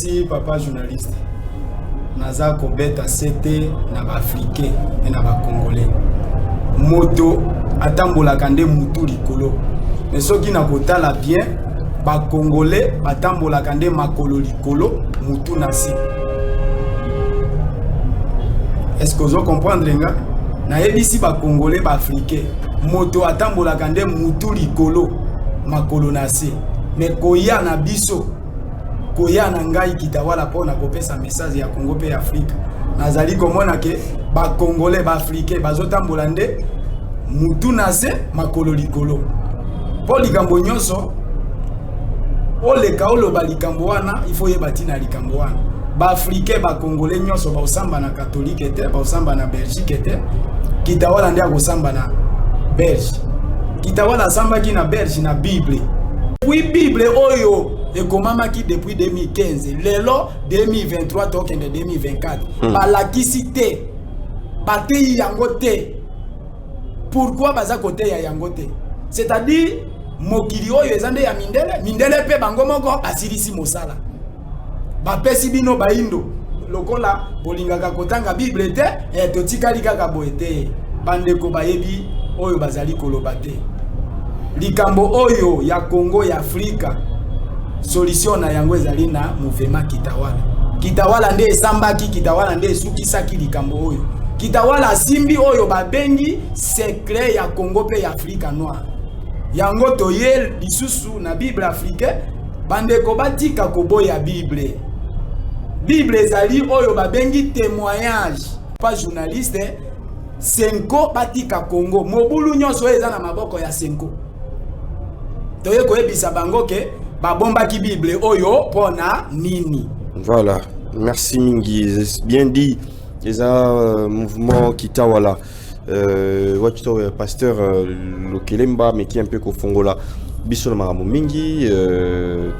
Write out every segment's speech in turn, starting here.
Merci papa journaliste. Naza kobeta sete na baafricain mpe na bacongolais. Moto atambolaka nde mutu likolo, mais soki na kotala bien, bacongolais batambolaka nde makolo likolo, mutu na se. Est-ce que ozo comprendre nga? Nayebisi bacongolais, baafricain, moto atambolaka nde mutu likolo, makolo na se. Mais koya na biso, koya na ngai Kitawala mpona kopesa message ya Congo mpe ya Afrika, nazali komona ke bacongolais, baafricain bazotambola nde mutu na se, makolo likolo. Mpo likambo nyonso oleka oloba likambo wana, ifo oyeba ntina likambo wana. Baafricain, bacongolais nyonso baosamba na catholique te, baosamba na Belgique te. Kitawala nde akosamba na Belge. Kitawala asambaki na Belge na Bible. Puis Bible oyo ekomamaki depuis 2015, lelo 2023, tokende 2024, balakisi te, bateyi yango te. Pourquoi baza koteya yango te? C'est-à-dire mokili oyo eza nde ya mindele. Mindele mpe bango moko basilisi mosala, bapesi bino bayindo. Lokola bolingaka kotanga Bible te, totikali kaka boye te. Bandeko bayebi oyo bazali koloba te. Likambo oyo ya Congo, ya Afrika, solution na yango ezali na mouvement Kitawala. Kitawala nde esambaki, Kitawala nde esukisaki likambo oyo. Kitawala asimbi oyo babengi secret ya Congo mpe ya Afrika noire. Yango toye lisusu na Bible africain. Bandeko batika koboya Bible. Bible ezali oyo babengi témoignage. Pas journaliste Senko, batika Congo mobulu nyonso oyo eza na maboko ya Senko. Toye koyebisa bango ke babombaki Bible oyo mpona nini. Voilà, merci mingi, bien dit. Eza mouvement Kitawala, wachito pasteur Lokelemba meki un peu kofongola biso na makambo mingi.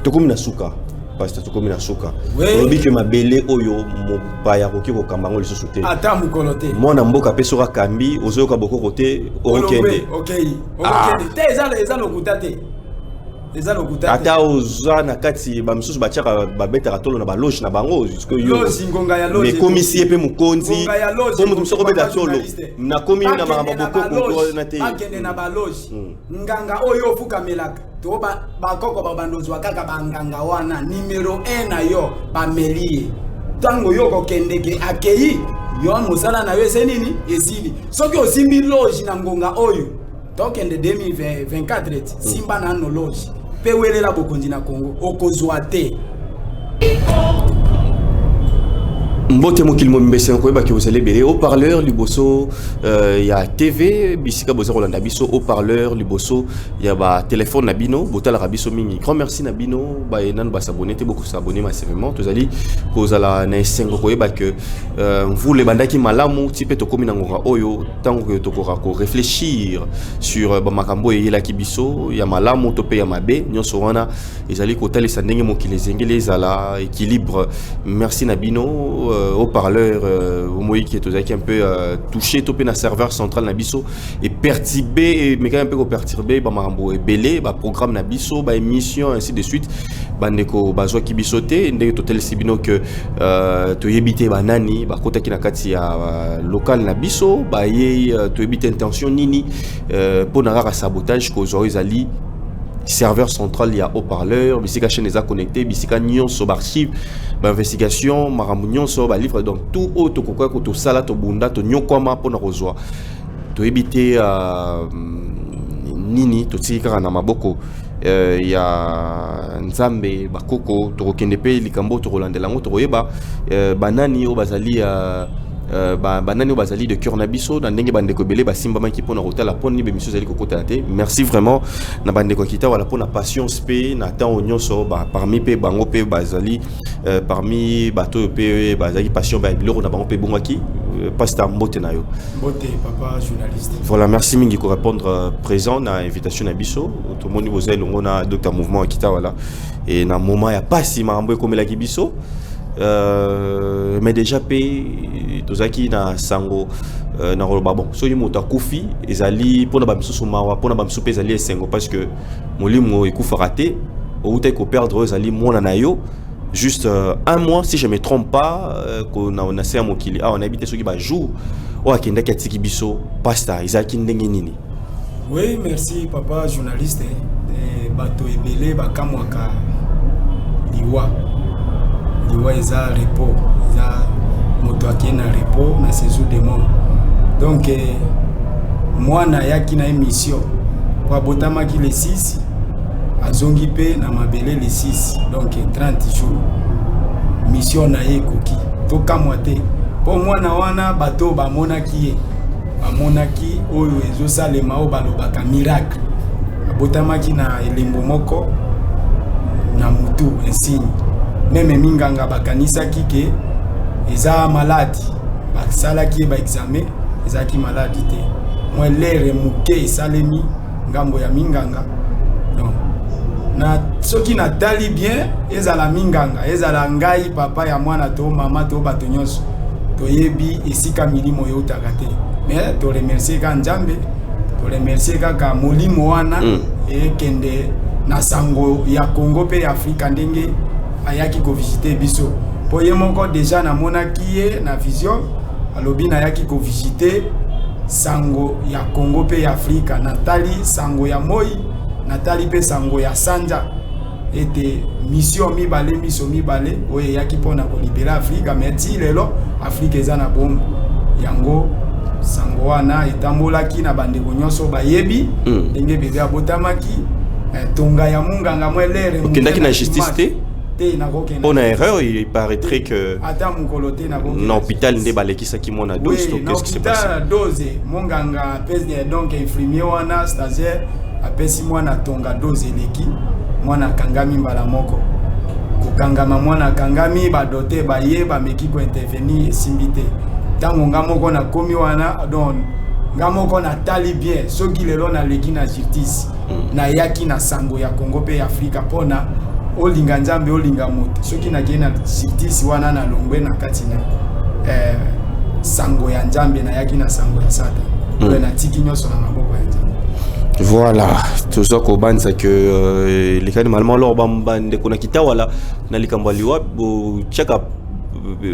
Tokomi na suka, pasteur, tokomi na suka. Olobi ke mabele oyo mopaya akoki kokamba yango lisusu te. Ata mokolo te. Mwana mboka mpe soki akambi, ozoyoka bokoko te, okokende. Okei, okokende te. Eza lokuta te, eza lokuta te. Ata oza na kati, bamisusu batiaka, babetaka tolo na baloge na bango. Loge, ngonga ya loge. Mekomisi ye mpe mokonzi. Ngonga ya loge. Po moto mosusu akobeta papa tolo. Journaliste. Nakomi na makambo Bakende na bokoko baloge, wana te. Bakende na baloge. Nganga oyo ofukamelaka to bakoko babanda ozwa kaka banganga wana numero 1 na yo, bameli ye. Ntango yo okokendeke, akei, yo mosala na yo ese nini esili. Soki osimbi loge na ngonga oyo tokende 2024 eti, simba nano loge mpe welela bokonzi na Congo, okozwa te. Mbote mokili mobimba, koyebaki ozali ebele haut-parleur liboso ya TV, bisika boza kolanda biso, haut-parleur liboso ya batelefone na bino, botalaka biso mingi. Grand merci na bino baye nanu bas'abonner te, bokos'abonner massivement. Tozali kozala na esengo koyeba ke mvula ebandaki malamu ti mpe tokómi na ngonga oyo, ntango tokoka korefléchir sur bamakambo oyo eyelaki biso ya malamu to mpe ya mabe. Nyonso wana ezali kotalisa ndenge mokili ezengeli ezala équilibre. Merci na bino haut-parleur omoyiki tozalaki un peu touché to mpe na serveur central na biso eperturbe, emekaki mpe koperturbe bamakambo ebele, baprogramme na biso, baémission, ainsi de suite. Bandeko bazwaki biso te ndenge totelisi bino ke toyebi te banani bakotaki na kati ya local na biso baye, toyebi te intention nini mpo na kaka sabotage kozwa oyo ezali serveur central ya haut-parleur, bisika chaîne eza connecté, bisika nyonso baarchive, bainvestigation, makambo nyonso, balivre, donc tout oyo tokoka tosala, tobunda, tonyokwama mpona kozwa. Toyebi te nini, totiki kaka na maboko ya Nzambe, bakoko. Tokokende mpe likambo tokolandela yango, tokoyeba banani oyo bazali banani oyo bazali de cœur na biso, na ndenge bandeko ebele basimbamaki mpona kotala mpo nini bemiso ezali kokotana te. Merci vraiment na bandeko ya Kitawala mpona patience mpe na ntango nyonso. Parmi mpe bango mpe bazali parmi bato oyo mpe bazalaki patient, ba biloko na bango mpe ebongaki. Pasteur, mbote na yo. Mbote papa journaliste. Voilà, merci mingi korépondre présent na invitation na biso. Tomoni boza elongo na docteur mouvement ya Kitawala e na moment ya pasi, makambo ekomelaki biso. Mais déjà mpe tozalaki na sango na koloba bon, soki moto akufi ezali mpona bamisusu mawa, mpona bamisusu mpe ezali esengo, parce que molimo ekufaka te. Outaki koperdre oyo ezali mwana na yo. Juste un mois, si je me trompe pas, na na se ya mokili awa. Nayebi te soki bajour oyo akendaki, atiki biso, pasteur, ezalaki ndenge nini? Oui, merci papa journaliste. Bato ebele bakamwaka liwa. Liwa eza repos, eza moto akei na repos, na séjour de mort. Donc mwana ayaki na émission po abotamaki le 6, azongi mpe na mabele le 6, donc 30 jours mission na ye ekoki. Tokamwa te, mpo mwana wana bato bamonaki ye, bamonaki oyo ezosalema, oyo balobaka miracle. Abotamaki na elembo moko na mutu, insigne. Même minganga bakanisaki ke eza maladi, basalaki ye baexamen, ezalaki maladi te. Mwa erreur moke esalemi ngambo ya minganga. Donc na soki natali bien, ezala minganga, ezala ngai papa ya mwana to mama to bato nyonso, toyebi esika milimo eutaka te. Mais toremercie kaka Nzambe, toremercie kaka molimo wana ekende na sango ya Congo mpe ya Afrika, ndenge ayaki kovisite biso. Mpo ye moko deja namonaki ye na vision, alobi: "Nayaki kovisite sango ya Congo mpe ya Afrika, natali sango ya moi, natali mpe sango ya sanza, ete mission mibale, miso mibale oyo eyaki mpona kolibérer Afrika. Mais ti lelo Afrika eza na bombo." Yango sango wana etambolaki na bandeko nyonso bayebi ndenge bebe abotamaki, tonga ya munganga mwa erreur. Okendaki na justice te? Te, nakokenda. Mpo na erreur, il paraîtrait que ata mokolo te nakokenda. Na hôpital nde balekisaki mwana dose to Oui, qu'est-ce qui s'est passé? Na hôpital dose, monganga apesi, donc infirmier wana stagiaire apesi mwana tonga, dose eleki, mwana akangami mbala moko. Kokangama, mwana akangami, badocteur baye, bameki kointervenir, esimbi te. Ntango nga moko nakomi wana, donc nga moko natali bien, soki lelo naleki na justice, nayaki na sango ya Congo mpe ya Afrika mpona olinga Nzambe, olinga moto. Soki nakei na justice wana, nalongwe na kati na sango ya Nzambe, nayaki na sango ya Satan. Natiki nyonso na maboko ya Nzambe. Voilà, toza kobanza ke elekani malamu. Alors bandeko na Kitawala, na likambo ya liwa, botiaka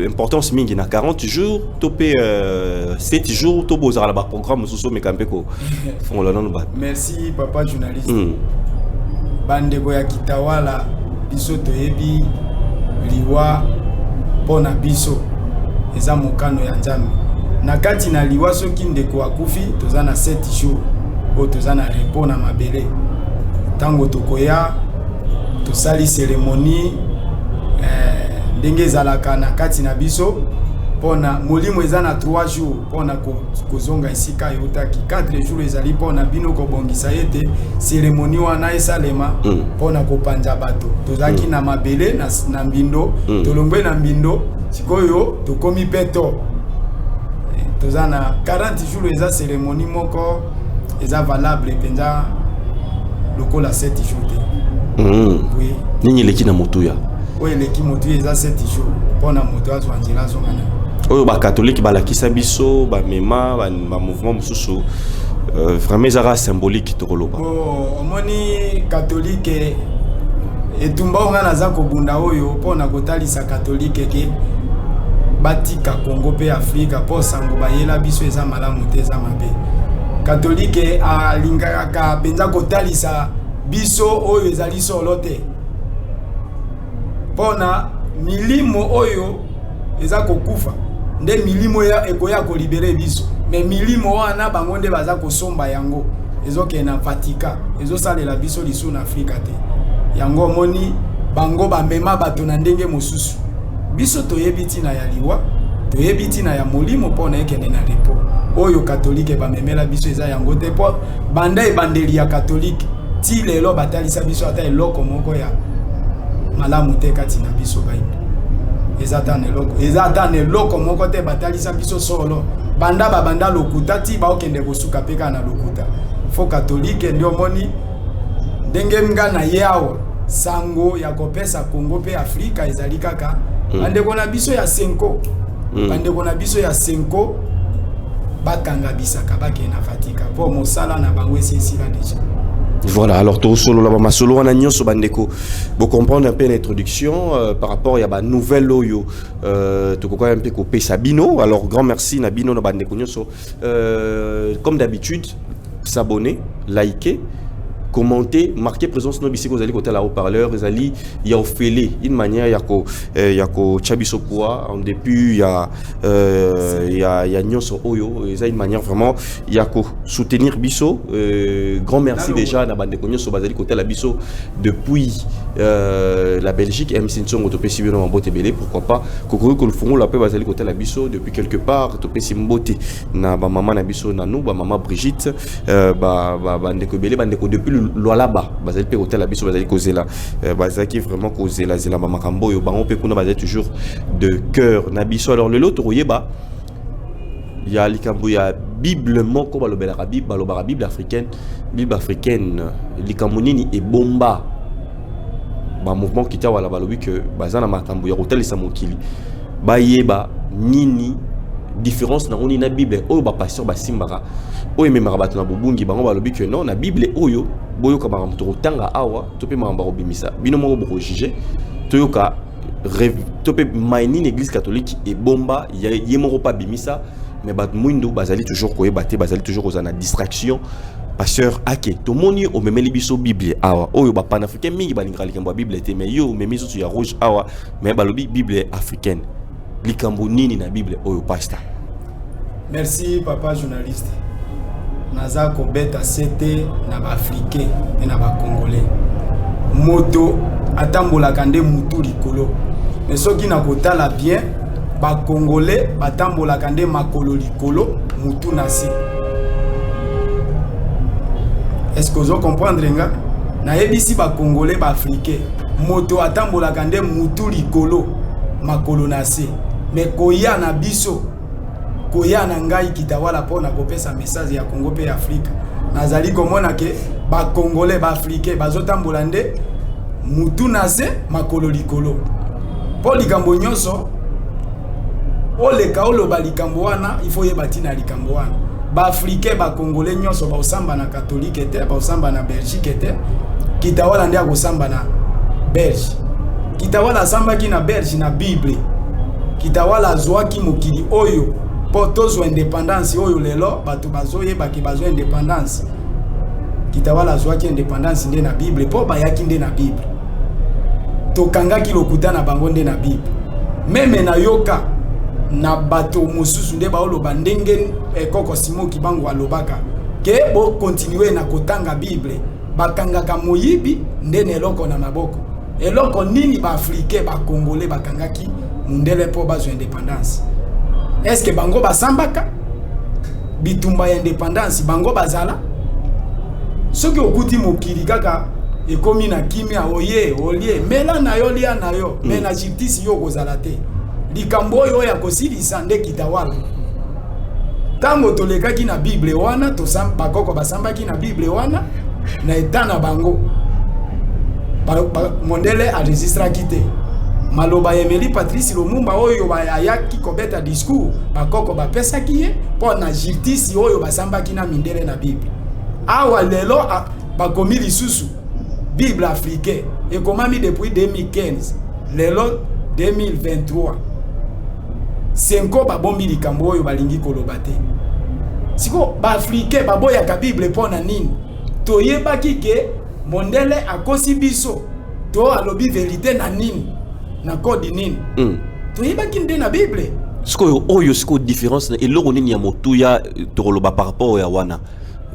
importance mingi na 40 jours to mpe 7 jours, to bozala na baprogramme mosusu omeka mpe kofongola nano bato? Merci papa journaliste. Bandeko ya Kitawala, biso toyebi liwa mpo na biso eza mokano ya Nzambe. Na kati na liwa, soki ndeko akufi, toza na 7 jours oyo toza na repos na mabele. Ntango tokoya, tosali cérémonie ndenge ezalaka na kati na biso mpona molimo eza na 3 jours mpona kozonga esika eutaki. 4 jours ezali mpona bino kobongisa ete cérémonie wana esalema mpona kopanza bato. Tozalaki na mabele na mbindo, tolongwe na mbindo, sikoyo tokomi peto. Toza na 40 jours, eza cérémonie moko eza valable mpenza lokola 7 jours te. Oui. Nini eleki na motuya? Oyo eleki motuya eza 7 jours mpona moto azwa nzela azonga na Oyo bakatholike balakisa biso, bamema bamouvement mosusu, vraiment ezaka symbolique tokoloba. Bon, omoni katholike, etumba oyo ngai naza kobunda oyo mpona kotalisa katholike ke batika Kongo mpe Afrika, mpo sango bayela biso eza malamu te, eza mabe. Katholike alingaka mpenza kotalisa biso oyo ezali solo te, mpona milimo oyo eza kokufa nde milimo ekoya kolibérer biso. Mais milimo wana, bango nde baza kosomba yango, ezokende na Vatican, ezosalela biso lisusu na Afrika te. Yango omoni bango bamema bato na ndenge mosusu. Biso toyebi ntina ya liwa, toyebi ntina ya molimo mpona ekende na repos. Oyo katolike bamemela biso eza yango te, mpo banda ebandeli ya katolike ti lelo batalisa biso ata eloko moko ya malamu te. Kati na biso bayindo, eza ata na eloko, eza ata na eloko moko te batalisa biso solo. Banda babanda lokuta ti baokende kosuka mpe kaka na lokuta. Fo katolike nde omoni ndenge nga na ye awa, sango ya kopesa Kongo mpe Afrika ezali kaka bandeko na biso ya Cenco. Bandeko na biso ya Cenco bakanga bisaka, bakende na Vatican, mpo mosala na bango esi esila deja. Voilà, alors tosolo la masolo wana nyonso, bandeko, bo comprendre un peu l'introduction par rapport ya ba nouvelle oyo tokoka un peu kopesa bino. Alors grand merci na bino, na bandeko nyonso. Comme d'habitude, s'abonner, liker, commenter, marquer présence no bisiko ozali kotala haut-parleur. Ezali ya ofele, une manière ya ko tia biso poids en dépit ya nyonso oyo. Eza une manière vraiment ya ko soutenir biso. Grand merci déjà na bandeko nyonso bazali kotala biso depuis la Belgique. MC Ntsongo, topesi bino mbote ebele. Pourquoi pas kokoki kolufungola mpe bazali kotala biso depuis quelque part. Topesi mbote na bamama na biso, nanu bamama Brigitte, bandeko ebele, bandeko depuis Lualaba bazali mpe kotala biso, bazali kozela, bazalaki vraiment kozelazela bamakambo oyo. Bango mpe kuna bazali toujours de cœur na biso. Alors lelo tokoyeba ya likambo ya Bible moko balobelaka Bible, balobaka Bible africaine. Bible africaine, likambo nini ebomba? Bamouvement Kitawala balobi ke baza na makambo ya kotalisa mokili, bayeba nini différence nango nini na Bible oyo bapasteur basimbaka, oyo ememaka bato na bobungi. Bango balobi ke non, na Bible oyo, boyoka makambo tokotanga awa to mpe makambo bakobimisa, bino moko bokojuge. Toyoka to mpe mai nini Église catholique ebomba, ye moko mpe abimisa, mais bato mwindu bazali toujours koyeba te, bazali toujours kozala na distraction. Pasteur Ake, tomoni omemeli biso Bible awa oyo bapanafricain mingi balingaka likambo ya Bible te, mais yo omemi susu ya rouge awa, mais balobi Bible africaine. Likambo nini na Bible oyo, pasteur? Merci, papa journaliste. Naza kobeta sete na baafricain mpe na bacongolais: moto atambolaka nde mutu likolo. Mais soki na kotala bien, bacongolais batambolaka nde makolo likolo, mutu na se. Est ce que ozo comprendre nga? Nayebisi bacongolais, baafricain, moto atambolaka nde mutu likolo, makolo na se. Mais koya na biso, koya na ngai Kitawala mpo na kopesa message ya Congo mpe ya Afrika, nazali komona ke bacongolais, baafricain bazotambola nde mutu na se, makolo likolo. Mpo likambo nyonso oleka oloba likambo wana, il faut oyeba ntina likambo wana. Baafricain, bacongolais nyonso baosamba na catholique te, baosamba na Belgique te. Kitawala nde akosamba na Belge. Kitawala asambaki na Belge na Bible. Kitawala azwaki mokili oyo mpo tozwa indépendance oyo lelo bato bazoyebaki bazwa indépendance. Kitawala azwaki indépendance nde na Bible, mpo bayaki nde na Bible. Tokangaki lokuta na bango nde na Bible. Même nayoka na bato mosusu nde baoloba ndenge ekoko Simoki bango alobaka ke bokontinue na kotanga Bible, bakangaka moyibi nde na eloko na maboko. Eloko nini baafricain, bacongolais bakangaki mundele mpo bazwa indépendance? Est-ce bango basambaka bitumba ya indépendance? Bango bazala, soki okuti mokili kaka ekomi na kimia, oye olie, mela na yo, lia na yo, mais na justice yo okozala te. Likambo oyo oyo akosilisa nde Kitawala. Ntango tolekaki na Bible wana, bakoko basambaki na Bible wana na eta na bango, mondele aregistraki te maloba ya Emeli Patrice Lumumba oyo ayaki kobeta discours. Bakoko bapesaki ye mpo na justice oyo basambaki na mindele na Bible. Awa lelo bakomi lisusu Bible africain, ekomami depuis 2015, lelo 2023. Senko babombi likambo oyo balingi koloba te. Sikoyo baafricain baboyaka Bible mpo na nini? Toyebaki ke mondele akosi biso to alobi vérité na nini, na code nini? Toyebaki nde na Bible. Sikoyo oyo, sikoyo différence na eloko nini ya motuya tokoloba par rapport ya wana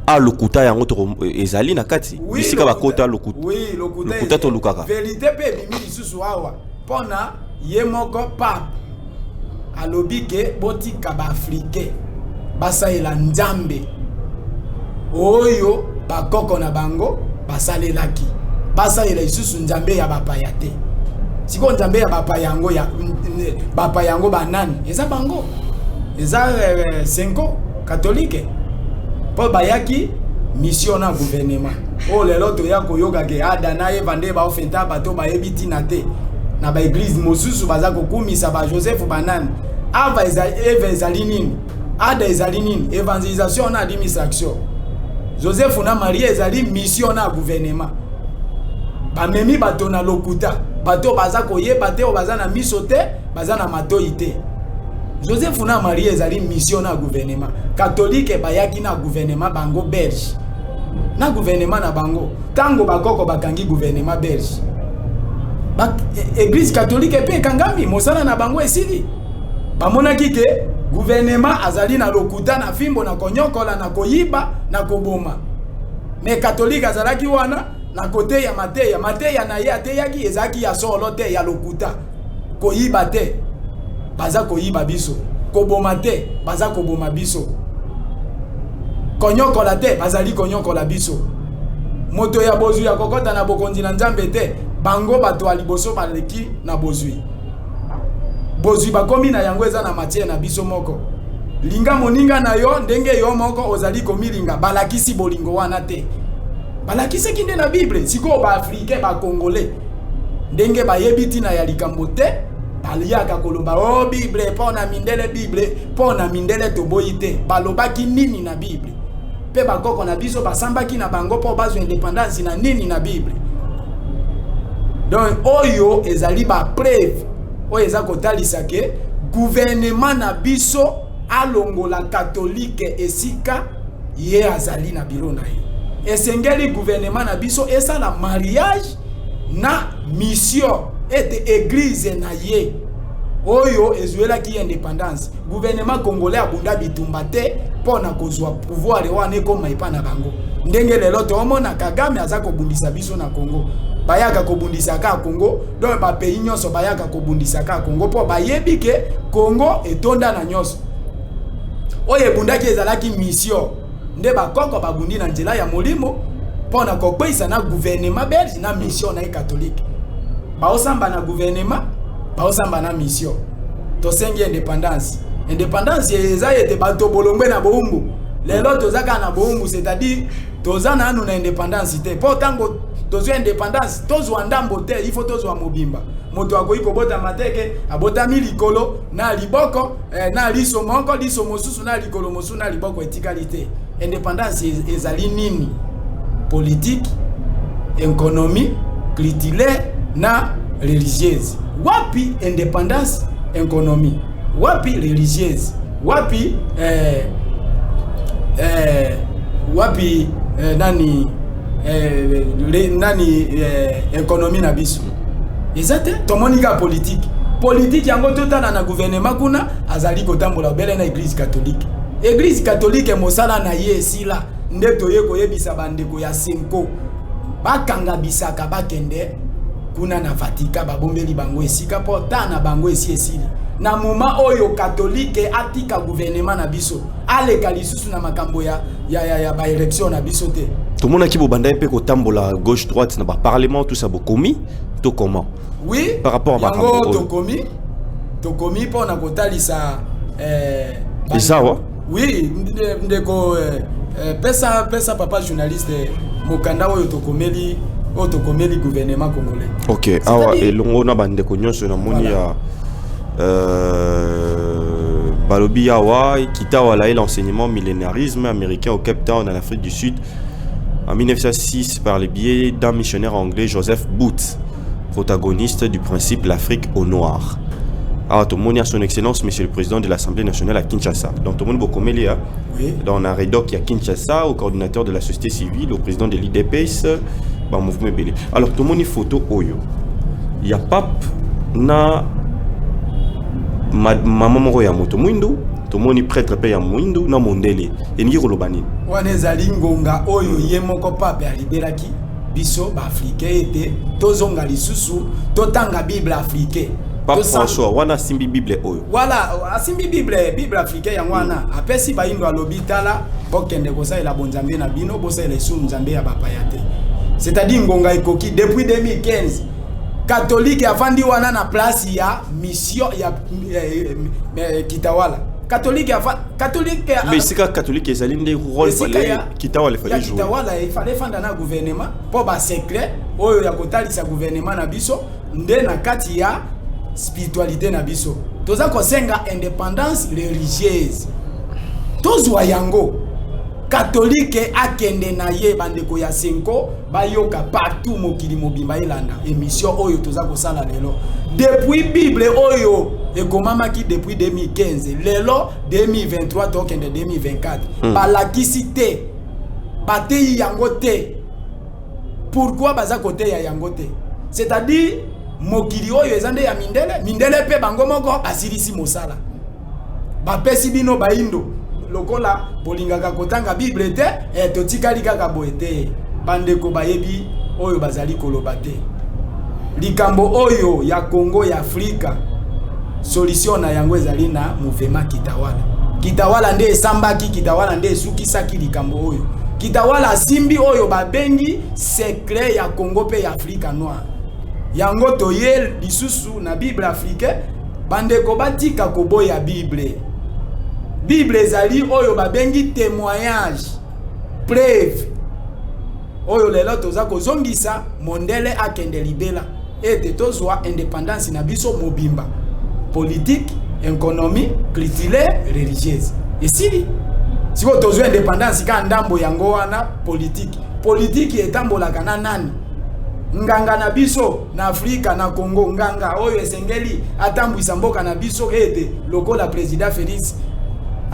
a lokuta yango ezali na kati bisika bakota lokuta? Oui, lokuta. Lokuta tolukaka. Vérité mpe ebimi lisusu awa mpona ye moko pape alobi ke botika baafricain basalela Nzambe oyo bakoko na bango basalelaki, basalela lisusu nzambe ya bapaya te. Sikoyo nzambe ya bapaya yango, ya bapaya yango banani? Eza bango, eza Cenco catholique, mpo bayaki mission na gouvernement oyo lelo toya koyoka ke Ada na Eva nde baofenta. Bato bayebi ntina te. Na baeglize mosusu baza kokumisa bajoseph, banani ava Eva ezali nini, Ada ezali nini? Évangélisation na administration. Joseph na Marie ezali mission na gouvernement. Bamemi bato na lokuta, bato baza koyeba te, oyo baza na miso te, baza na matoi te. Joseph na Marie ezali mission na gouvernement catholique. Bayaki na gouvernement bango belge, na gouvernement na bango. Ntango bakoko bakangi gouvernement belge, église catholique mpe ekangami, mosala na bango esili. Bamonaki ke gouvernement azali na lokuta, na fimbo, na konyokola, na koyiba, na koboma. Mais catholique azalaki wana na koteya mateya. Mateya na ye ateyaki ezalaki ya solo te, ya lokuta. Koyiba te, baza koyiba biso. Koboma te, baza koboma biso. Konyokola te, bazali konyokola biso. Moto ya bozwi akokɔta na bokonzi na Nzambe te. Bango bato ya liboso baleki na bozwi. Bozwi bakomi na yango eza na matière na biso moko. Linga moninga na yo ndenge yo moko ozali komilinga. Balakisi bolingo wana te, balakisaki nde na Bible. Sikoyo baafricain, bacongolais, ndenge bayebi ntina ya likambo te, baliaka koloba o oh, Bible mpo na mindele, Bible mpo na mindele. Toboyi te. Balobaki nini na Bible? Mpe bakoko na biso basambaki na bango mpo bazwa indépendance na nini na Bible? Donc oyo ezali bapreuve oyo eza kotalisa ke gouvernement na biso alongola catholique esika ye azali na biro na ye. Esengeli gouvernement na biso esala mariage na mission ete église na ye oyo ezwelaki indépendance. Gouvernement congolais abunda bitumba te mpo na kozwa pouvoir wana ekóma epa na bango. Ndenge lelo toomona Kagame aza kobundisa biso na Congo, bayaka kobundisa kaka Congo. Donc bapays nyonso bayaka kobundisa kaka Congo mpo bayebi ke Congo etonda na nyonso. Oyo ebundaki ezalaki mission nde bakoko babundi na nzela ya molimo mpo na kokweyisa na gouvernement belge na mission na ye catholique. Baosamba na gouvernement, baosamba na mission. Tosengi indépendance. Indépendance eza ete bato bolongwe na bowumbu. Lelo toza kaka na bowumbu, c'est-à-dire toza nanu na indépendance te, mpo ntango tozwa indépendance, tozwa ndambo te, il faut tozwa mobimba. Moto akoki kobotama te ke abotami likolo na liboko na liso moko, liso mosusu na likolo mosusu na liboko etikali te. Indépendance ezali nini? Politique, économie, culturelle na religieuse. Wapi indépendance économie? Wapi religieuse? Wapi wapi nani nani économie na biso eza te? Tomoni kaka politique. Politique yango, totala na gouvernement kuna, azali kotambola obele na église catholique. Église catholique, mosala na ye esila. Nde toye koyebisa bandeko ya Cenco bakanga bisaka, bakende kuna na Vatican, babombeli bango esika mpo ta na bango esi esili. Na moment oyo catholique atika gouvernement na biso, aleka lisusu na makambo ya baélection na biso te. Tomonaki bobanda ye mpe kotambola gauche droite na baparlement, tout ça. Bokomi to comment? Oui. Par rapport à yango makambo oyo. Tokomi mpona kotalisa Eza wa? Oui, ndeko, pesa papa journaliste mokanda oyo tokomeli gouvernement congolais. Ok, awa elongo na bandeko nyonso namoni ya balobi awa: Kitawala et l'enseignement millénarisme américain au Cape Town en Afrique du Sud en 1906 par le biais d'un missionnaire anglais, Joseph Booth, protagoniste du principe l'Afrique au noir. Awa tomoni à son excellence monsieur le président de l'Assemblée nationale à Kinshasa. Donc tomoni bokomeli ya Oui. dans la Redoc à Kinshasa, au coordinateur de la société civile, au président de l'UDPS, ba mouvement ebele. Alors tomoni photo oyo ya pape na mama moko ya moto mwindu, tomoni prêtre mpe ya mwindu na mondele. Elingi koloba nini? Wana ezali ngonga oyo ye moko pape alibelaki biso baafricain ete tozonga lisusu totanga Bible africain. Pape François wana asimbi Bible oyo. Voilà, asimbi Bible, Bible africain. Yango wana apesi bayindo, alobi: tala, bokende kosalela bonzambe na bino, bosalela esu nzambe ya bapaya te. C'est-à-dire ngonga ekoki. Depuis 2015, catholique afandi wana na place ya mission ya Kitawala. Catholique afa catholique. Mais esika catholique ezali nde rôle fallait Kitawala fallait jouer. Kitawala fallait fanda na gouvernement mpo basecret oyo ya kotalisa gouvernement na biso nde na kati ya spiritualité na biso. Toza kosenga indépendance religieuse, tozwa yango. Catholique akende na ye. Bandeko ya Cenco bayoka partout, mokili mobimba elanda émission oyo toza kosala lelo. Depuis Bible oyo ekomamaki depuis 2015, lelo 2023, tokende 2024, balakisi te, bateyi yango te. Pourquoi baza koteya yango te? C'est-à-dire mokili oyo eza nde ya mindele. Mindele mpe bango moko basilisi mosala, bapesi bino bayindo. Lokola bolingaka kotanga Bible te, totikali kaka boye te. Bandeko bayebi oyo bazali koloba te. Likambo oyo ya Congo, ya Afrika, solution na yango ezali na mouvement Kitawala. Kitawala nde esambaki, Kitawala nde esukisaki likambo oyo. Kitawala asimbi oyo babengi secret ya Congo mpe ya Afrika noire. Yango toye lisusu na Bible africain. Bandeko batika koboya Bible. Bible ezali oyo babengi témoignage, preuve oyo lelo toza kozongisa mondele akende libela, ete tozwa indépendance na biso mobimba, politique, économie, culturelle, religieuse. Esili sikoyo tozwa indépendance ka ndambo. Yango wana politique. Politique etambolaka na nani? Nganga na biso na Afrika, na Congo, nganga oyo esengeli atambwisa mboka na biso, ete lokola président Félix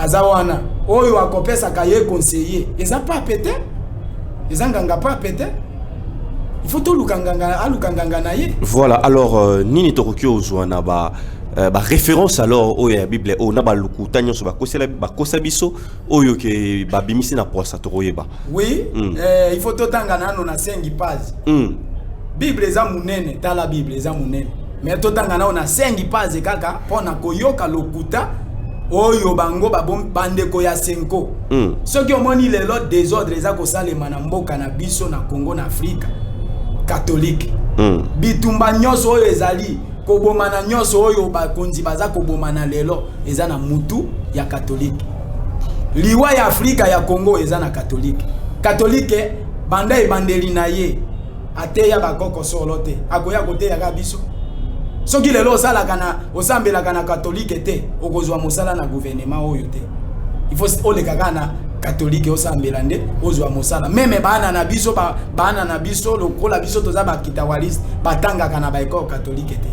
aza wana, oyo akopesaka ye conseiller eza pape te, eza nganga pape te. Il faut toluka nganga, aluka nganga na ye. Voilà. Alors nini tokoki ozwa na ba référence alors oyo ya Bible oyo na balukuta nyonso bakosela, bakosa biso, oyo ke babimisi na poisa, tokoyeba? Oui. Il faut totanga nano na 5 page. Bible eza monene, tala, Bible eza monene, mais totanga nano na 5 page kaka mpo na koyoka lokuta oyo bango bandeko ya Cenco. Soki omoni lelo désordre eza kosalema na mboka na biso na Congo, na Afrika, catholique, bitumba nyonso oyo ezali kobomana, nyonso oyo bakonzi baza kobomana lelo, eza na mutu ya catholique. Liwa ya Afrika, ya Congo, eza na catholique. Catholique banda ebandeli na ye ateya bakoko solo te, akoya koteyaka biso. Soki lelo osalaka na osambelaka na catholique te, okozwa mosala na gouvernement oyo te. Il faut oleka kaka na catholique, osambela nde ozwa mosala. Même bana na biso, bana na biso, lokola biso toza bakitawaliste, batangaka na baécole catholique te.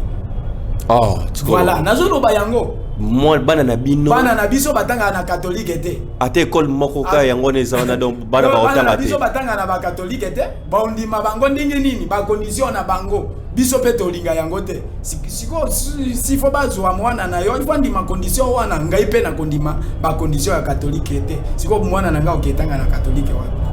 Oh. Voilà, nazoloba yango. Moi, bana na bino? Bana na biso batangaka na catholique te. Ata école moko kaka yango wana eza wana, donc bana bana na bakotanga te? Biso batangaka na bacatholique te. Bandima bango ndenge nini? Bacondition na bango, biso mpe tolinga yango te. Sikoyo s'il faut bazwa mwana na yo, il faut andima condition wana. Ngai mpe nakondima bacondition ya catholique te. Sikoyo mwana na ngai oketanga na catholique wana?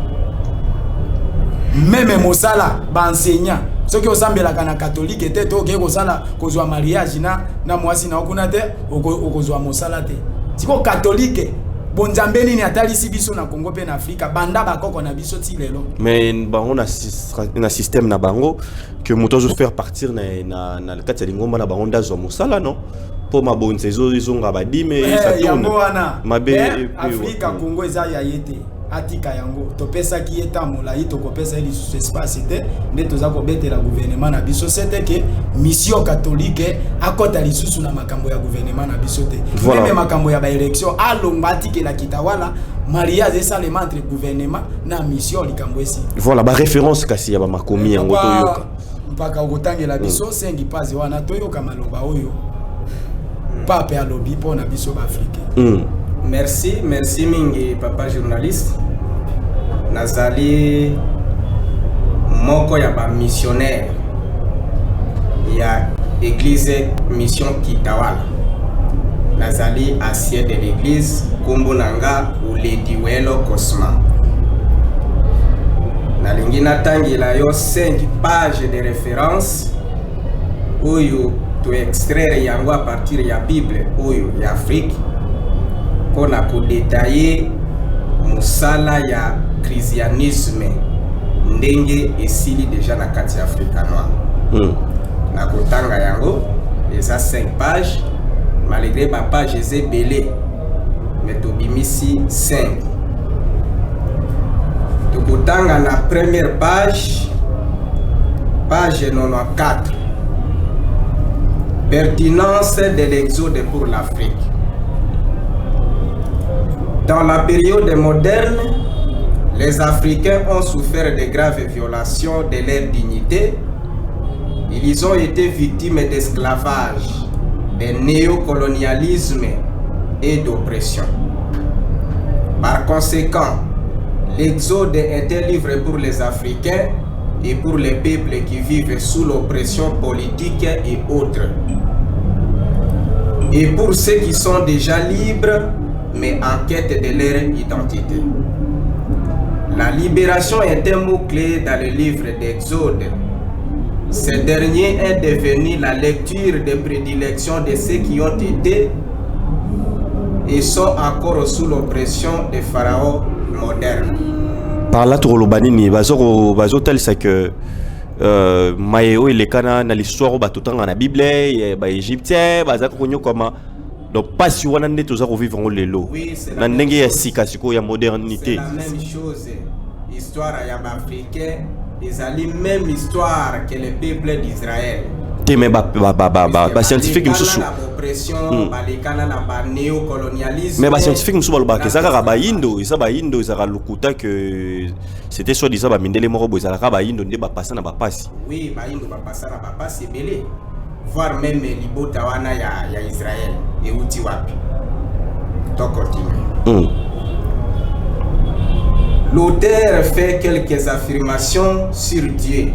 Même mosala, baenseignant, soki osambelaka na catholique te, to okei kosala, kozwa mariage na mwasi na yo kuna te, okozwa mosala te. Sikoyo catholique, bonzambe nini atalisi biso na Congo mpe na Afrika banda bakoko na biso ti lelo? Mais bango na système na bango que moto azo faire partir na kati ya lingomba na bango nde azwa mosala, non? Mpo mabonza ezonga badime. Ça tourne. Yango wana. Mabe. Afrika, Congo eza ya ye te, atika yango. Topesaki ye ta molai, tokopesa ye lisusu espace te. Nde toza kobetela gouvernement na biso sete ke mission catholique akɔta lisusu na makambo ya gouvernement na biso te. Même makambo ya baélection, alongwa, atikela Kitawala. Mariage esalema entre gouvernement na mission, likambo esili. Voilà, baréférence kasi ya bamakomi yango. Papa, toyoka. Mpaka okotangela biso 5 page wana, toyoka maloba oyo pape alobi mpo na biso baafricain. Merci, merci mingi, papa journaliste. Nazali moko ya bamissionnaire ya église Mission Kitawala. Nazali ancien de l'église, nkombo na nga Oledi Welo Cosma. Nalingi natangela yo 5 pages de référence oyo toextraire yango à partir ya Bible oyo ya Afrique mpona kodétailler mosala ya christianisme ndenge esili déjà na kati ya Afrika noire. Nakotanga yango, eza 5 pages. Malgré bapage eza ebele, mais tobimisi 5. Tokotanga na première page, page 94, pertinence de l'exode pour l'Afrique. Dans la période moderne, Les Africains ont souffert de graves violations de leur dignité. Ils ont été victimes d'esclavage, de néocolonialisme et d'oppression. Par conséquent, l'Exode est un livre pour les Africains et pour les peuples qui vivent sous l'oppression politique et autres. Et pour ceux qui sont déjà libres, mais en quête de leur identité. La libération est un mot-clé dans le livre d'Exode. Ce dernier est devenu la lecture de prédilection de ceux qui ont été et sont encore sous l'oppression des pharaons modernes. Par là tokoloba nini? Bazotalisa ke maye oyo elekana na l'histoire oyo bato tanga na Bible, Baégyptien bazalaka konyokama, donc mpasi wana nde toza kovivre yango lelo na ndenge ya sika sikoyo ya modernité. C'est la même chose. Histoire ya Baafricain ezali même histoire que le peuple d'Israël. Te, me bascientifique mosusu balekana na banéocolonialisme. Mais bascientifique mosusu balobaka eza kaka bayindo, eza bayindo, ezalaka lokuta que c'était soi disant bamindele moko boye, ezalaka bayindo nde bapasa na bapasi. Oui, bayindo bapasa na bapasi ebele, voire même libota wana ya Israël euti wapi? To continue. L'auteur fait quelques affirmations sur Dieu,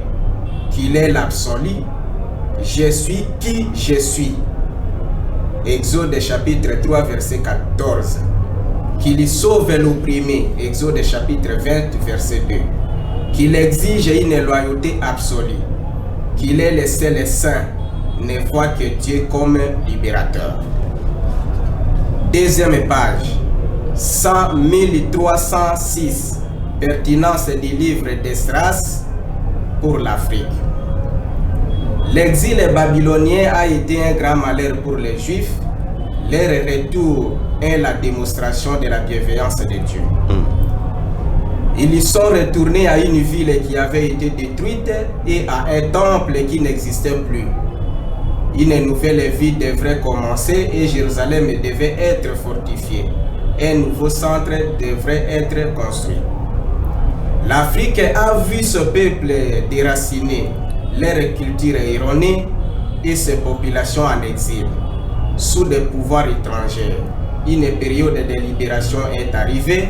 qu'il est l'absolu, je suis qui je suis. Exode chapitre 3 verset 14. Qu'il sauve l'opprimé. Exode chapitre 20 verset 2. Qu'il exige une loyauté absolue. Qu'il est le seul saint, ne voit que Dieu comme libérateur. Deuxième page, 100 306. Pertinence du livre d'Esdras pour l'Afrique. L'exil babylonien a été un grand malheur pour les Juifs. Leur retour est la démonstration de la bienveillance de Dieu. Ils y sont retournés à une ville qui avait été détruite et à un temple qui n'existait plus. Une nouvelle vie devrait commencer et Jérusalem devait être fortifiée. Un nouveau centre devrait être construit. L'Afrique a vu ce peuple déraciné, leur culture erronée et ses populations en exil, sous des pouvoirs étrangers. Une période de libération est arrivée.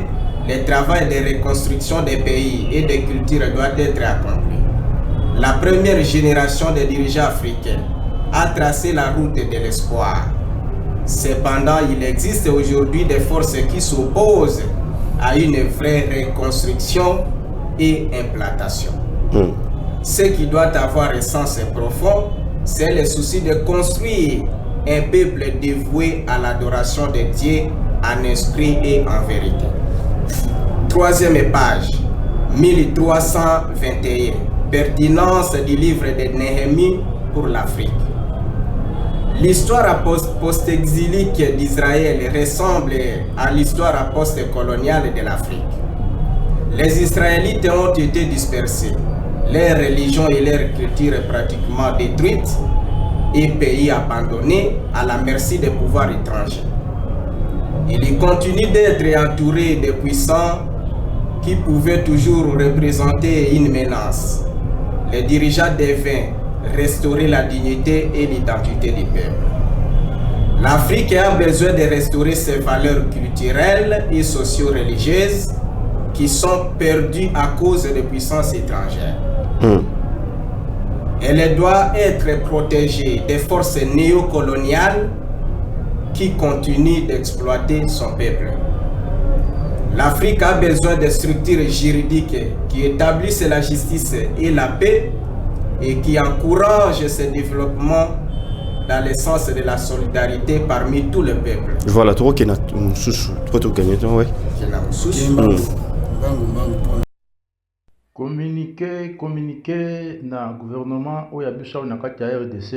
Le travail de reconstruction des pays et des cultures doit être accompli. La première génération des dirigeants africains a tracé la route de l'espoir. Cependant, il existe aujourd'hui des forces qui s'opposent à une vraie reconstruction et implantation. Ce qui doit avoir un sens profond, c'est le souci de construire un peuple dévoué à l'adoration de Dieu en esprit et en vérité. Troisième page, 1321. Pertinence du livre de Néhémie pour l'Afrique. L'histoire post-exilique d'Israël ressemble à l'histoire post-coloniale de l'Afrique. Les Israélites ont été dispersés, leur religion et leur culture pratiquement détruites et pays abandonnés à la merci des pouvoirs étrangers. Il continue d'être entouré de puissants qui pouvaient toujours représenter une menace. Les dirigeants devaient restaurer la dignité et l'identité du peuple. L'Afrique a besoin de restaurer ses valeurs culturelles et socio-religieuses qui sont perdues à cause des puissances étrangères. Elle doit être protégée des forces néocoloniales qui continuent d'exploiter son peuple. L'Afrique a besoin de structures juridiques qui établissent la justice et la paix et qui encouragent ce développement dans le sens de la solidarité parmi tout le peuple. Voilà, tokokende mosusu po tokende, ouais. Mbangu mbangu. Communiqué na gouvernement oyo ya biso awa na kati ya RDC.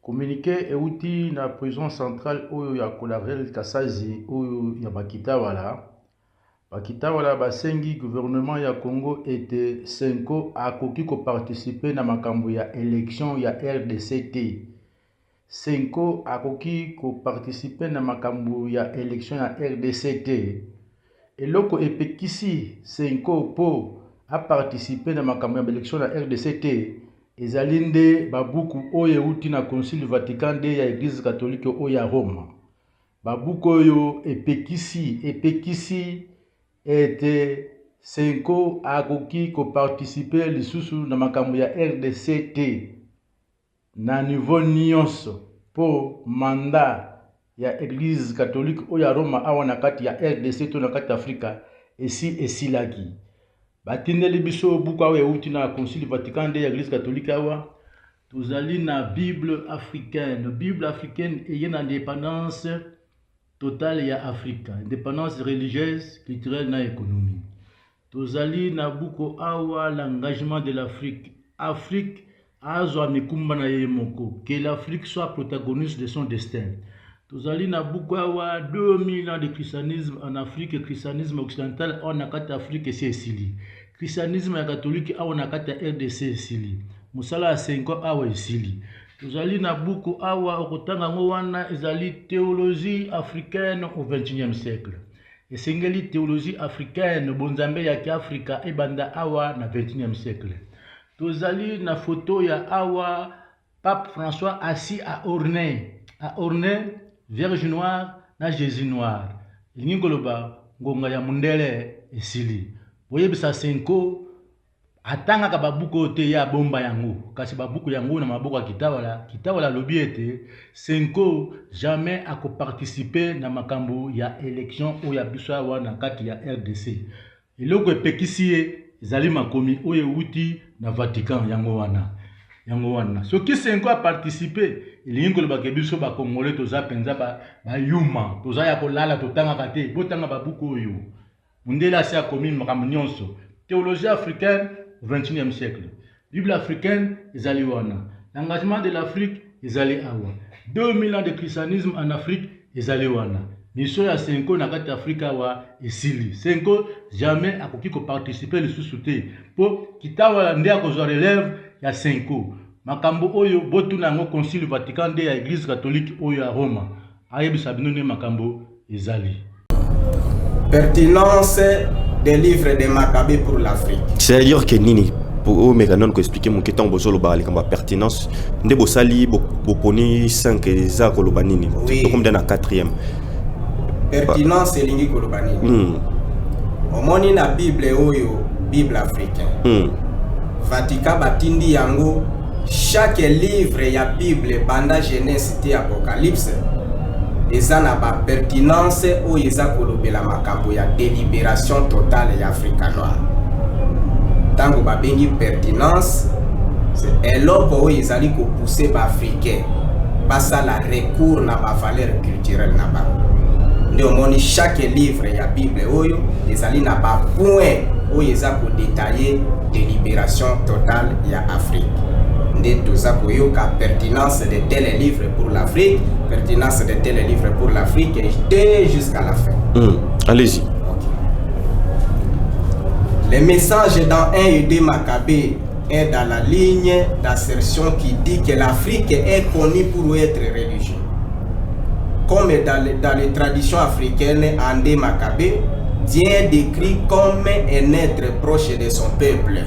Communiqué euti na prison centrale oyo ya Colarel Kasazi oyo ya Bakitawala. Bakitawala basengi gouvernement ya Congo ete CENCO akoki koparticiper na makambo ya élection ya RDC te. CENCO akoki koparticiper na makambo ya élection ya RDC te. Eloko epekisi CENCO mpo a participer na makambo ya ba elections na rdc te, ezali nde ba buku oyo ewuti na Concile Vatican ii ya Eglise catholique oyo ya Roma. Ba buku oyo epekisi epekisi ete CENCO akoki ko participer lisusu na makambo ya rdc te na niveau nionso mpo mandat ya Eglise catholique oyo ya Roma awa na kati ya rdc to na kati ya Afrika esi esilaki. Batindeli biso buku awa ewuti na Concile Vatican ii ya Eglise catholique awa. Tozali na Bible africaine. Bible africaine eye na independance totale ya Afrika, independance religieuse, culturelle na economie. Tozali na buku awa l'engagement de l'Afrique. Afrique azwa mikumba na ye moko, que l'Afrique soit protagoniste de son destin. Tozali na buku awa 2000 ans de christianisme en Afrique, christianisme occidental awa na kati ya Afrique esi esili. Christianisme ya catholique awa na kati ya rdc esili. Mosala ya CENCO awa esili. Tozali na buku awa okotanga yango wana ezali Theologie africaine au 21e siècle. Esengeli theologie africaine, bonzambe ya kiafrika ebanda awa na 21e siècle. Tozali na photo ya awa Pape François asi a orne, a orne Vierge noire na Jesus noir. Elingi koloba ngonga ya mundele esili. Boyebisa Cenco atangaka ba buku oyo te, ye abomba yango, kasi ba buku yango na maboko ya Kitawala. Kitawala alobi ete Cenco jamais ako participer na makambo ya election oyo ya biso awa na kati ya rdc. Eloko epekisi ye ezali makomi oyo ewuti na Vatican. Yango wana, yango wana soki Cenco a participer, elingi koloba ke biso ba Congolais toza penza ba yuma, toza ya kolala, totangaka te. Botanga ba buku oyo. Mundele asi akomi makambo nionso. Theologie africaine au 21e siècle. Bible africaine ezali wana. L'engagement de l'Afrique ezali awa. 2000 ans de christianisme en Afrique ezali wana. Mission ya Cenco na kati ya Afrique awa esili. Cenco jamais akoki ko participer lisusu te po Kitawala nde akozwa relève ya Cenco. Makambo oyo botuna yango Concile Vatican ii ya Eglise catholique oyo ya Roma. Ayebisa bino nde makambo ezali. Pertinence des livres de Maccabée pour l'Afrique. C'est-à-dire que nini omeka nanu koexpliquer moke ntango bozoloba likambo ya pertinence nde bosali boponi 5 eza koloba nini? Oui. Tokomi nde na 4e. Pertinence elingi koloba nini? Omoni na Bible oyo, Bible africain, Vatican batindi yango, chaque livre ya Bible banda Genèse te Apocalypse eza na bapertinence oyo eza kolobela makambo ya délibération totale ya Afrika noire. Ntango babengi pertinence, c'est eloko oyo ezali kopousser baafricain basala recours na bavaleur culturelle na bango. Nde omoni chaque livre ya Bible oyo ezali na bapoint oyo eza kodétailler délibération totale ya Afrique. Nde toza koyoka pertinence de tel livre pour l'Afrique, pertinence de tel livre pour l'Afrique, et te jusqu'à la fin. Allez-y. Ok. Le message dans 1 et 2 Maccabées est dans la ligne d'assertion qui dit que l'Afrique est connue pour être religieuse. Comme dans les traditions africaines, en 2 Maccabées, Dieu est décrit comme un être proche de son peuple,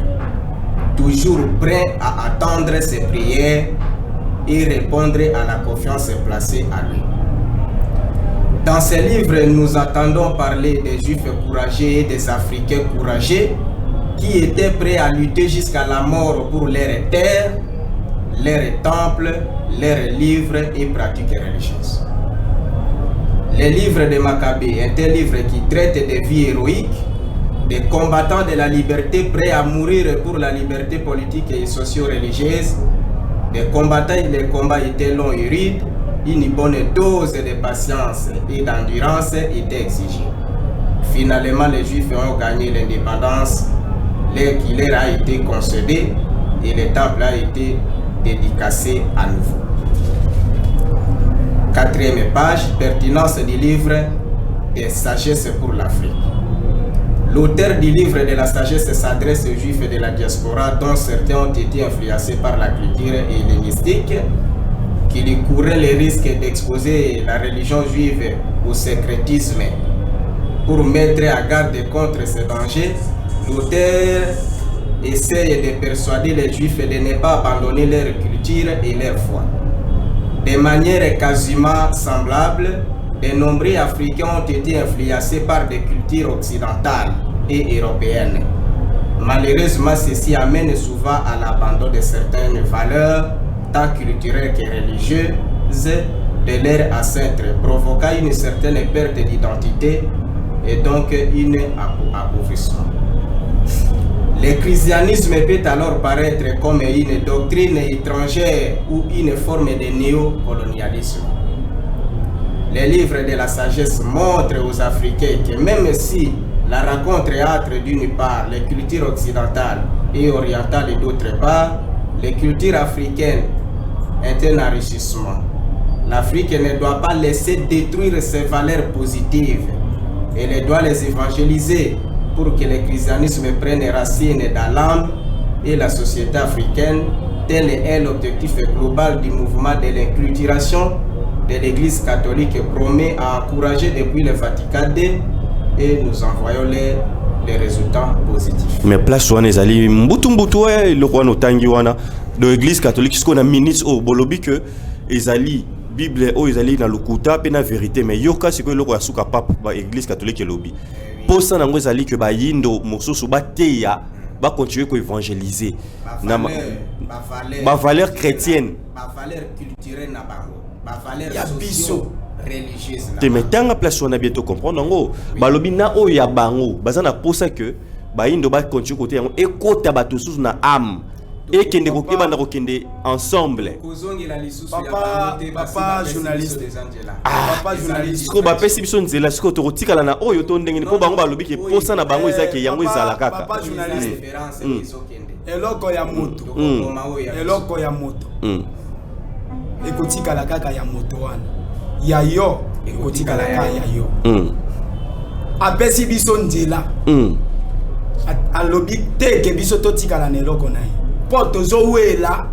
toujours prêt à attendre ses prières et répondre à la confiance placée à lui. Dans ce livre, nous entendons parler des Juifs courageux et des Africains courageux qui étaient prêts à lutter jusqu'à la mort pour leur terre, leur temple, leurs livres et pratiques religieuses. Le livre de Maccabée est un livre qui traite des vies héroïques, des combattants de la liberté prêts à mourir pour la liberté politique et socio-religieuse, des combattants et les combats étaient longs et rudes, une bonne dose de patience et d'endurance était exigée. Finalement, les Juifs ont gagné l'indépendance qui leur a été concédée et le temple a été dédicacé à nouveau. Quatrième page, pertinence du livre des sagesse pour l'Afrique. L'auteur du livre de la sagesse s'adresse aux Juifs de la diaspora dont certains ont été influencés par la culture hellénistique, qui couraient le risque d'exposer la religion juive au syncrétisme. Pour mettre à garde contre ces dangers, l'auteur essaye de persuader les Juifs de ne pas abandonner leur culture et leur foi. De manière quasiment semblable, de nombreux Africains ont été influencés par des cultures occidentales et européennes. Malheureusement, ceci amène souvent à l'abandon de certaines valeurs, tant culturelles que religieuses, de leur ancêtre, provoquant une certaine perte d'identité et donc une appauvrissement. Le christianisme peut alors paraître comme une doctrine étrangère ou une forme de néocolonialisme. Les livres de la sagesse montrent aux Africains que même si la rencontre entre d'une part les cultures occidentales et orientales et d'autre part les cultures africaines est un enrichissement. L'Afrique ne doit pas laisser détruire ses valeurs positives. Elle doit les évangéliser pour que le christianisme prenne racine dans l'âme et la société africaine. Tel est l'objectif global du mouvement de l'inculturation de l'Église catholique promet à encourager depuis le Vatican II et nous envoyons les résultats positifs. Mais place wana ezali mbutu mbutu eloko wana otangi wana de Église catholique. Sikoyo na minute oyo bolobi ke ezali Bible oyo ezali na lokuta mpe na vérité, mais yoka sikoyo eloko ya suka. Pape ba Église catholique elobi posa nango ezali ke bayindo mosusu bateya, bacontinue koévangéliser na bavaleur chrétienne. Bavaleur culturelle na bango, bavaleur Ya biso. Religieuse na te, mais bango. Tanga place wana bien, tocomprendre yango. Balobi na oyo ya bango baza na posa ke bayindo bacontinue kote yango, ekota bato susu na âme, ekende ebanda kokende ensemble. Kozongela lisusu ya Papa- bango te, basi papa bapesi journaliste. biso des nzela. Papa Ezali journaliste. Sikoyo bapesi biso nzela, sikoyo tokotikala na oyo to ndenge nini? Mpo bango balobi ke posa na bango eza ke yango ezala kaka. Papa journaliste. Référence ezokende. Eloko ya moto, Tokokoma oyo ya biso. eloko ya moto ekotikala kaka ya moto wana, ya yo ekotikala kaka ya yo. Apesi biso nzela. Alobi te ke biso totikala na eloko na ye, mpo tozowela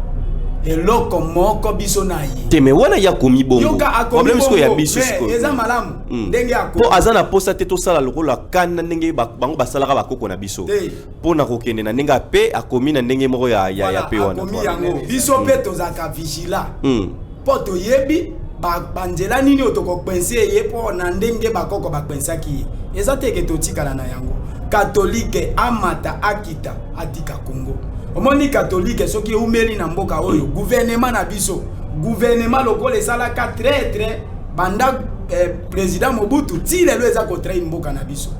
eloko moko biso na ye. Te, mais wana ya komi bongo. Yoka, akomi Problème sikoyo ya bongo, biso mais sikoyo. eza malamu ndenge akomi. Mpo aza na posa te tosala lokola kanda ndenge bango basalaka bakoko na biso. Te. Mpo na kokende na ndenge ape akomi na ndenge moko ya Voilà, pe wana. akomi Voilà. yango, biso mpe tozalaka vigilant mpo toyebi banzela nini oyo tokokpense ye, mpo na ndenge bakoko bakpensaki ye, eza te ke totikala na yango. Katolike amata, akita, atika Congo. Omoni, katolike soki eumeli na mboka oyo, gouvernement na biso, gouvernement lokola esalaka traître banda président Mobutu ti lelo, eza kotrahir mboka na biso.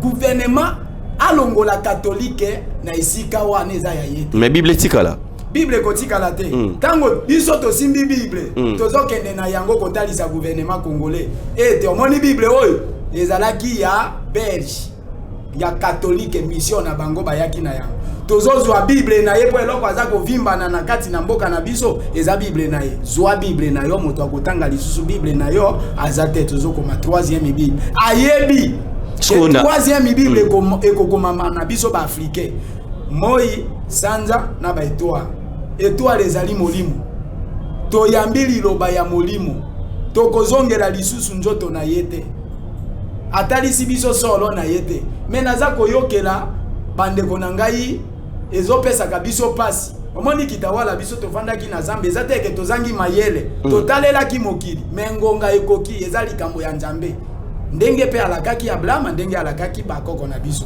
Gouvernement alongola katolike na esika wana, eza ya ye te. Mais Bible etikala. Bible ekotikala te. Ntango biso tosimbi Bible, tozokende na yango kotalisa gouvernement congolais ete omoni, Bible oyo ezalaki ya Belge, ya catholique, mission na bango bayaki na yango. Tozozwa Bible na ye mpo eloko aza kovimbana na kati na mboka na biso eza Bible na ye. Zwa Bible na yo, moto akotanga lisusu Bible na yo aza te. Tozokoma troisième Bible, ayebi Sikoyo troisième Bible ekokomama na biso baafricain, moi, sanza na baétoile. Étoile ezali molimo. Toyambi liloba ya molimo, tokozongela lisusu nzoto na ye te. Atalisi biso solo na ye te. Me naza koyokela bandeko na ngai, ezopesaka biso mpasi. Omoni, Kitawala, biso tovandaki na Nzambe, eza te ke tozangi mayele. Totalelaki mokili, me ngonga ekoki, eza likambo ya Nzambe, ndenge mpe alakaki Abrahama, ndenge alakaki bakoko na biso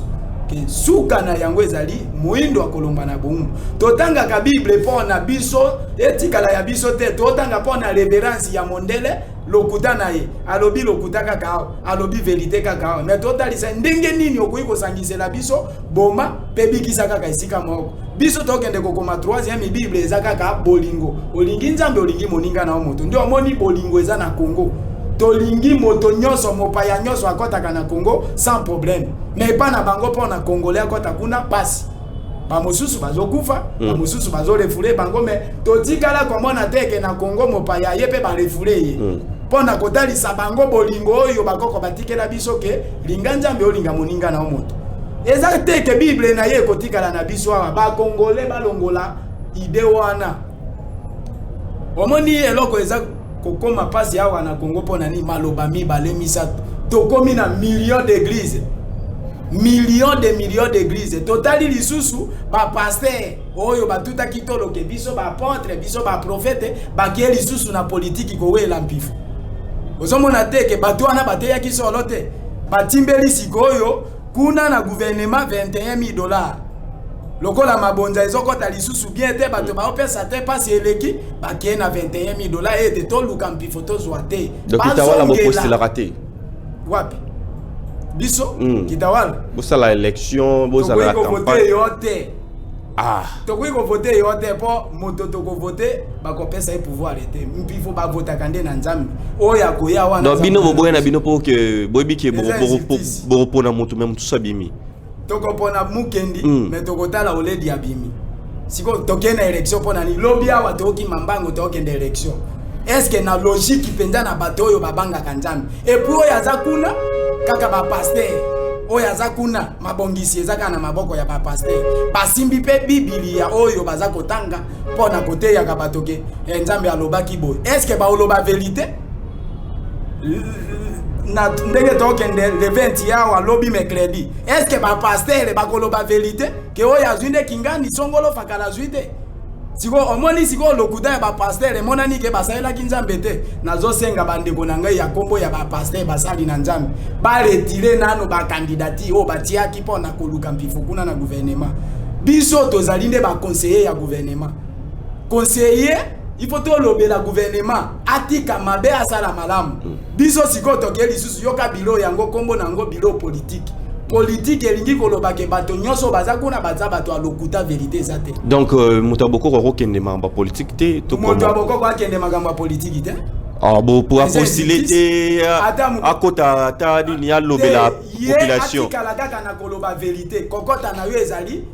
ke suka na yango ezali moyindo akolongwa na bowumbu. Totangaka Bible mpo na biso etikala ya biso te. Totanga mpo na révérence ya mondele, lokuta na ye, alobi lokuta kaka awa, alobi vérité kaka awa. Me totalisa ndenge nini okoki kosangisela biso boma mpe bikisa kaka esika moko. Biso tokende kokoma troisième Bible, eza kaka bolingo. Olingi Nzambe, olingi moninga na yo moto. Nde omoni bolingo eza na Congo, tolingi moto nyonso, mopaya nyonso akɔtaka na Congo sans problème. Mais epa na bango, mpo na Congolais akɔta kuna, pasi. Bamosusu bazokufa, bamosusu bazorefouler bango. Me totikala komona te ke na Congo mopaya ye mpe barefouler ye, mpo na kotalisa bango bolingo oyo bakoko batikela biso ke linga Nzambe, olinga moninga na yo moto. Eza te ke Bible na ye ekotikala na biso awa. Bakongole balongola idée wana. Omoni, eloko eza kokóma mpasi awa na Kongo mpo na nini? Maloba mibale, misato. Tokomi na million d'église, million de millions d'église. Totali lisusu bapasteur oyo batutaki toloke biso baapôtre, biso baprophète, bakie lisusu na politiki kowela mpifo. Ozomona te ke bato wana bateyaki solo te? Batimbeli sikoyo kuna na gouvernement 21 000 $. Lokola mabonza ezokɔta lisusu bien te, bato baopesa te, mpasi eleki, bakee na 21 000 $ ete toluka mpifo, tozwa te. Donc Kitawala bopostelaka te? Wapi biso? Kitawala. Bosala élection, bozala na Tokoki kovote campagne. yo te. Ah. Tokoki kovote yo te, mpo moto tokovote bakopesa ye pouvoir te. Mpifo bavotaka nde na Nzambe oyo akoya wana. Donc bino Nzambe. Boboya na bino mpo ke boyebi ke Eza injustice. bokopona moto, me mosusu abimi. Tokopona Mukendi, me tokotala oledi abimi. Sikoyo tokende na élection mpo na nini? Lobi awa tookima mbango, tookende élection. Est-ce na logique mpenza na bato oyo babangaka Nzambe? Et puis oyo aza kuna kaka bapasteur, oyo aza kuna, mabongisi eza kaka na maboko ya bapasteur. Basimbi mpe Bibilia oyo baza kotanga mpo na koteyaka bato ke Nzambe alobaki boye. Est-ce baoloba vérité? Na ndenge tokende le 20 awa, lobi mercredi, est-ce bapasteur bakoloba vérité ke oyo azwi nde kingani songolo fakala azwi te? Sikoyo omoni, sikoyo lokuta ya bapasteur emonani ke basalelaki Nzambe te. Nazosenga bandeko na ngai ya nkombo ya bapasteur, basali na Nzambe, baretirer nano bacandidature oyo batiaki mpo na koluka mpifo kuna na gouvernement. Biso tozali nde baconseiller ya gouvernement. Conseiller, il faut tolobela gouvernement atika mabe, asala malamu. Biso sikoyo tokei lisusu yoka bilo yango, nkombo na yango bilo politique. Politique elingi koloba ke bato nyonso baza kuna baza bato ya lokuta, vérité eza te. Donc moto ya bokoko akokende makambo ya politique te to? Moto ya Comment? bokoko akende makambo ya politike te. Ah, bo po Eza apostule injustice. te? Akota ata nini, alobela Te, ye population? atikala kaka na koloba vérité. Kokota na yo ezali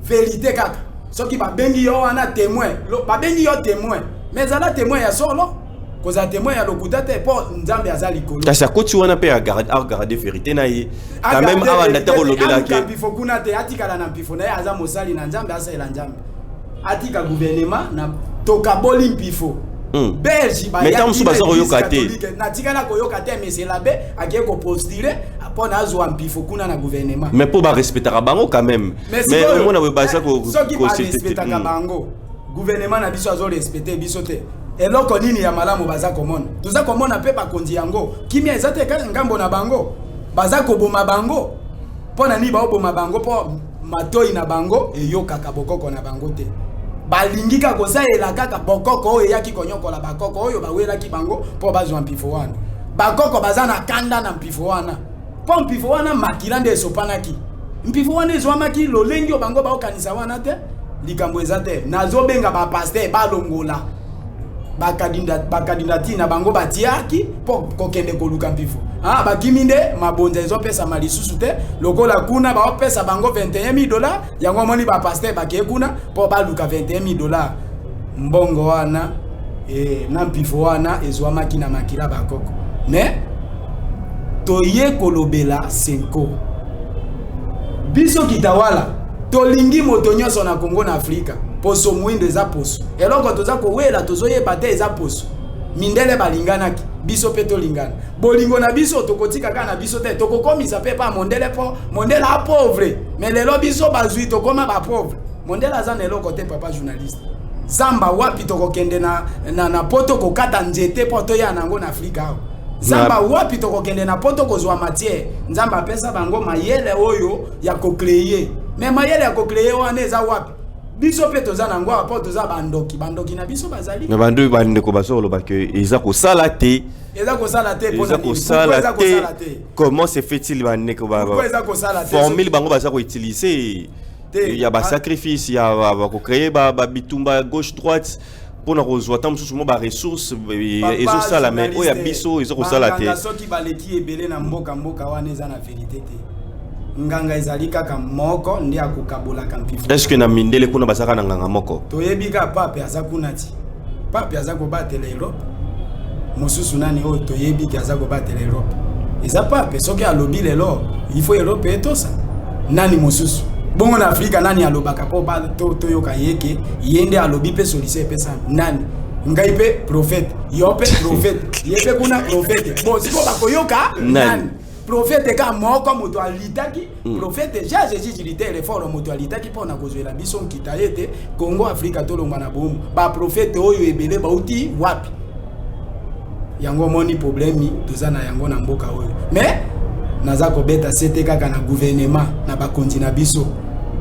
vérité kaka. Soki babengi yo wana témoin, babengi yo témoin, mais ezala témoin ya solo, kozala témoin ya lokuta te, mpo Nzambe aza likolo. Kasi akoti wana mpe agarde vérité na ye quand même, awa ndata kolobela ke Mpifo kuna te, atikala na mpifo na ye. Aza mosali na Nzambe, asalela Nzambe, atika gouvernement na tokaboli mpifo. Belge. Mais ntango mosusu baza koyoka te. Natikala koyoka te monsieur l'abbé akei kopostuler mpo na azwa mpifo kuna na gouvernement. Mais mpo barespectaka bango quand même. Mais sikoyo, omona boye baza soki barespectaka bango, gouvernement na biso azorespecte biso te. Eloko nini ya malamu baza komona? Toza komona mpe bakonzi yango, kimia eza te kaka ngambo na bango, baza koboma bango. Mpo na nini baoboma bango? Mpo matoi na bango eyokaka bokoko na bango te. Balingi kaka kosalela kaka bokoko oyo eyaki konyokola bakoko oyo bawelaki bango mpo bazwa mpifo wana. Bakoko baza na kanda na mpifo wana, mpo mpifo wana makila nde esopanaki. Mpifo wana ezwamaki lolenge oyo bango baokanisa wana te. Likambo eza te. Nazobenga bapasteur balongola bacandidature na bango batiaki mpo kokende koluka mpifo. Ah, bakimi nde mabonza ezopesama lisusu te. Lokola kuna baopesa bango 21 000 $, yango omoni bapasteur bakei kuna mpo baluka 21 000 $. Mbongo wana na mpifo wana ezwamaki na makila bakoko. Mais toye kolobela CENCO. Biso Kitawala tolingi moto nyonso na Kongo, na Afrika. Poso mwindo eza poso, eloko toza kowela tozoyeba te eza poso. Mindele balinganaki, biso mpe tolingana. Bolingo na biso tokotika kaka na biso te, tokokomisa mpe pa mondele, mpo mondele apauvre. Mais lelo biso bazwi, tokóma bapauvre, mondele aza na eloko te. Papa journaliste, zamba wapi tokokende na poto kokata nzete mpo toya nango na Afrika awa? Zamba wapi tokokende na poto kozwa matière? Nzambe apesa bango mayele oyo ya kocréer, mais mayele ya kocréer wana eza wapi? Biso mpe toza nango awa, mpo toza bandoki. Bandoki na biso bazali. Na bando bandeko baza koloba ke eza kosala te. Eza kosala te mpo na Eza nini? kosala Pourquoi eza te? kosala te? Comment se fait-il bandeko Pourquoi eza kosala te? formule bango baza koutiliser Te. ya basacrifice ya bakocréer babitumba gauche droite mpona kozwa ta mosusu mo baressource Papa ezosala, mais oyo ya journaliste, biso eza kosala te. banganga soki baleki ebele na mboka, mboka wana eza na vérité te. Nganga ezali kaka moko nde akokabolaka mpifo. Est ce que na mindele kuna bazalaka na nganga moko? Toyebi kaka pape aza kuna ti pape aza kobatela Europe. Mosusu nani oyo toyebi ke aza kobatela Europe? Eza pape. Soki alobi lelo, il faut Europe etosa. Nani mosusu bongo na Afrika? Nani alobaka mpo toyoka ye ke ye nde alobi mpe solution epesami? Nani? Ngai mpe prophète, yo mpe prophète, ye mpe kuna prophète. Bon, sikoyo bakoyoka nani? Prophète ka moko moto alitaki, prophète Jean Jésus Gilitaire Fort, moto alitaki mpona kozwela biso nkita ye te Congo Afrika tolongwa na bomu. Baprophète oyo ebele bauti wapi? Yango omoni problème toza na yango na mboka oyo. Mais naza kobeta sete kaka na gouvernement, na bakonzi na biso,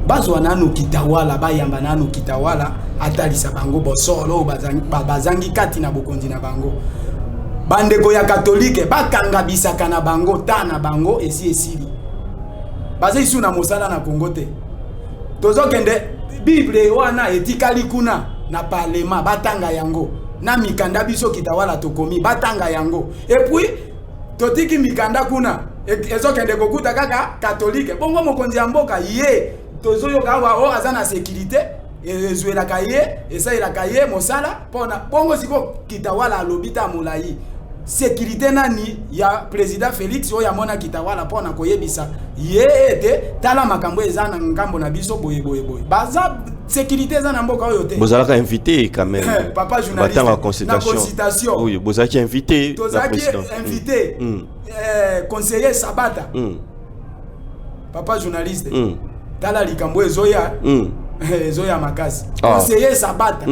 bazwa nanu Kitawala, bayamba nanu Kitawala, atalisa bango bosolo oyo bazangi kati na bokonzi na bango. Bandeko ya katolike bakanga bisaka na bango, ta na bango esi esili, baza isu na mosala na Kongo te. Tozokende, Bible wana etikali kuna na parlement, batanga yango na mikanda biso Kitawala tokomi, batanga yango. Et puis totiki mikanda kuna, ezokende kokuta kaka katolike. Bongo mokonzi ya mboka ye tozoyoka awa oyo aza na sécurité, ezwelaka ye, esalelaka ye mosala mpona bongo. Sikoyo Kitawala alobi ta molai, sécurité nani ya président Félix oyo amona Kitawala mpona koyebisa ye ete tala makambo eza na ngambo na biso boye boye boye? Baza sécurité eza na mboka oyo te. Bozalaka invité quand même. Papa journaliste, batanga consultation. Na consultation. Oui, bozalaki invité na tozalaki président. Invité conseiller Sabata. Papa journaliste, tala likambo ezoya, ezoya makasi. Conseiller Sabata,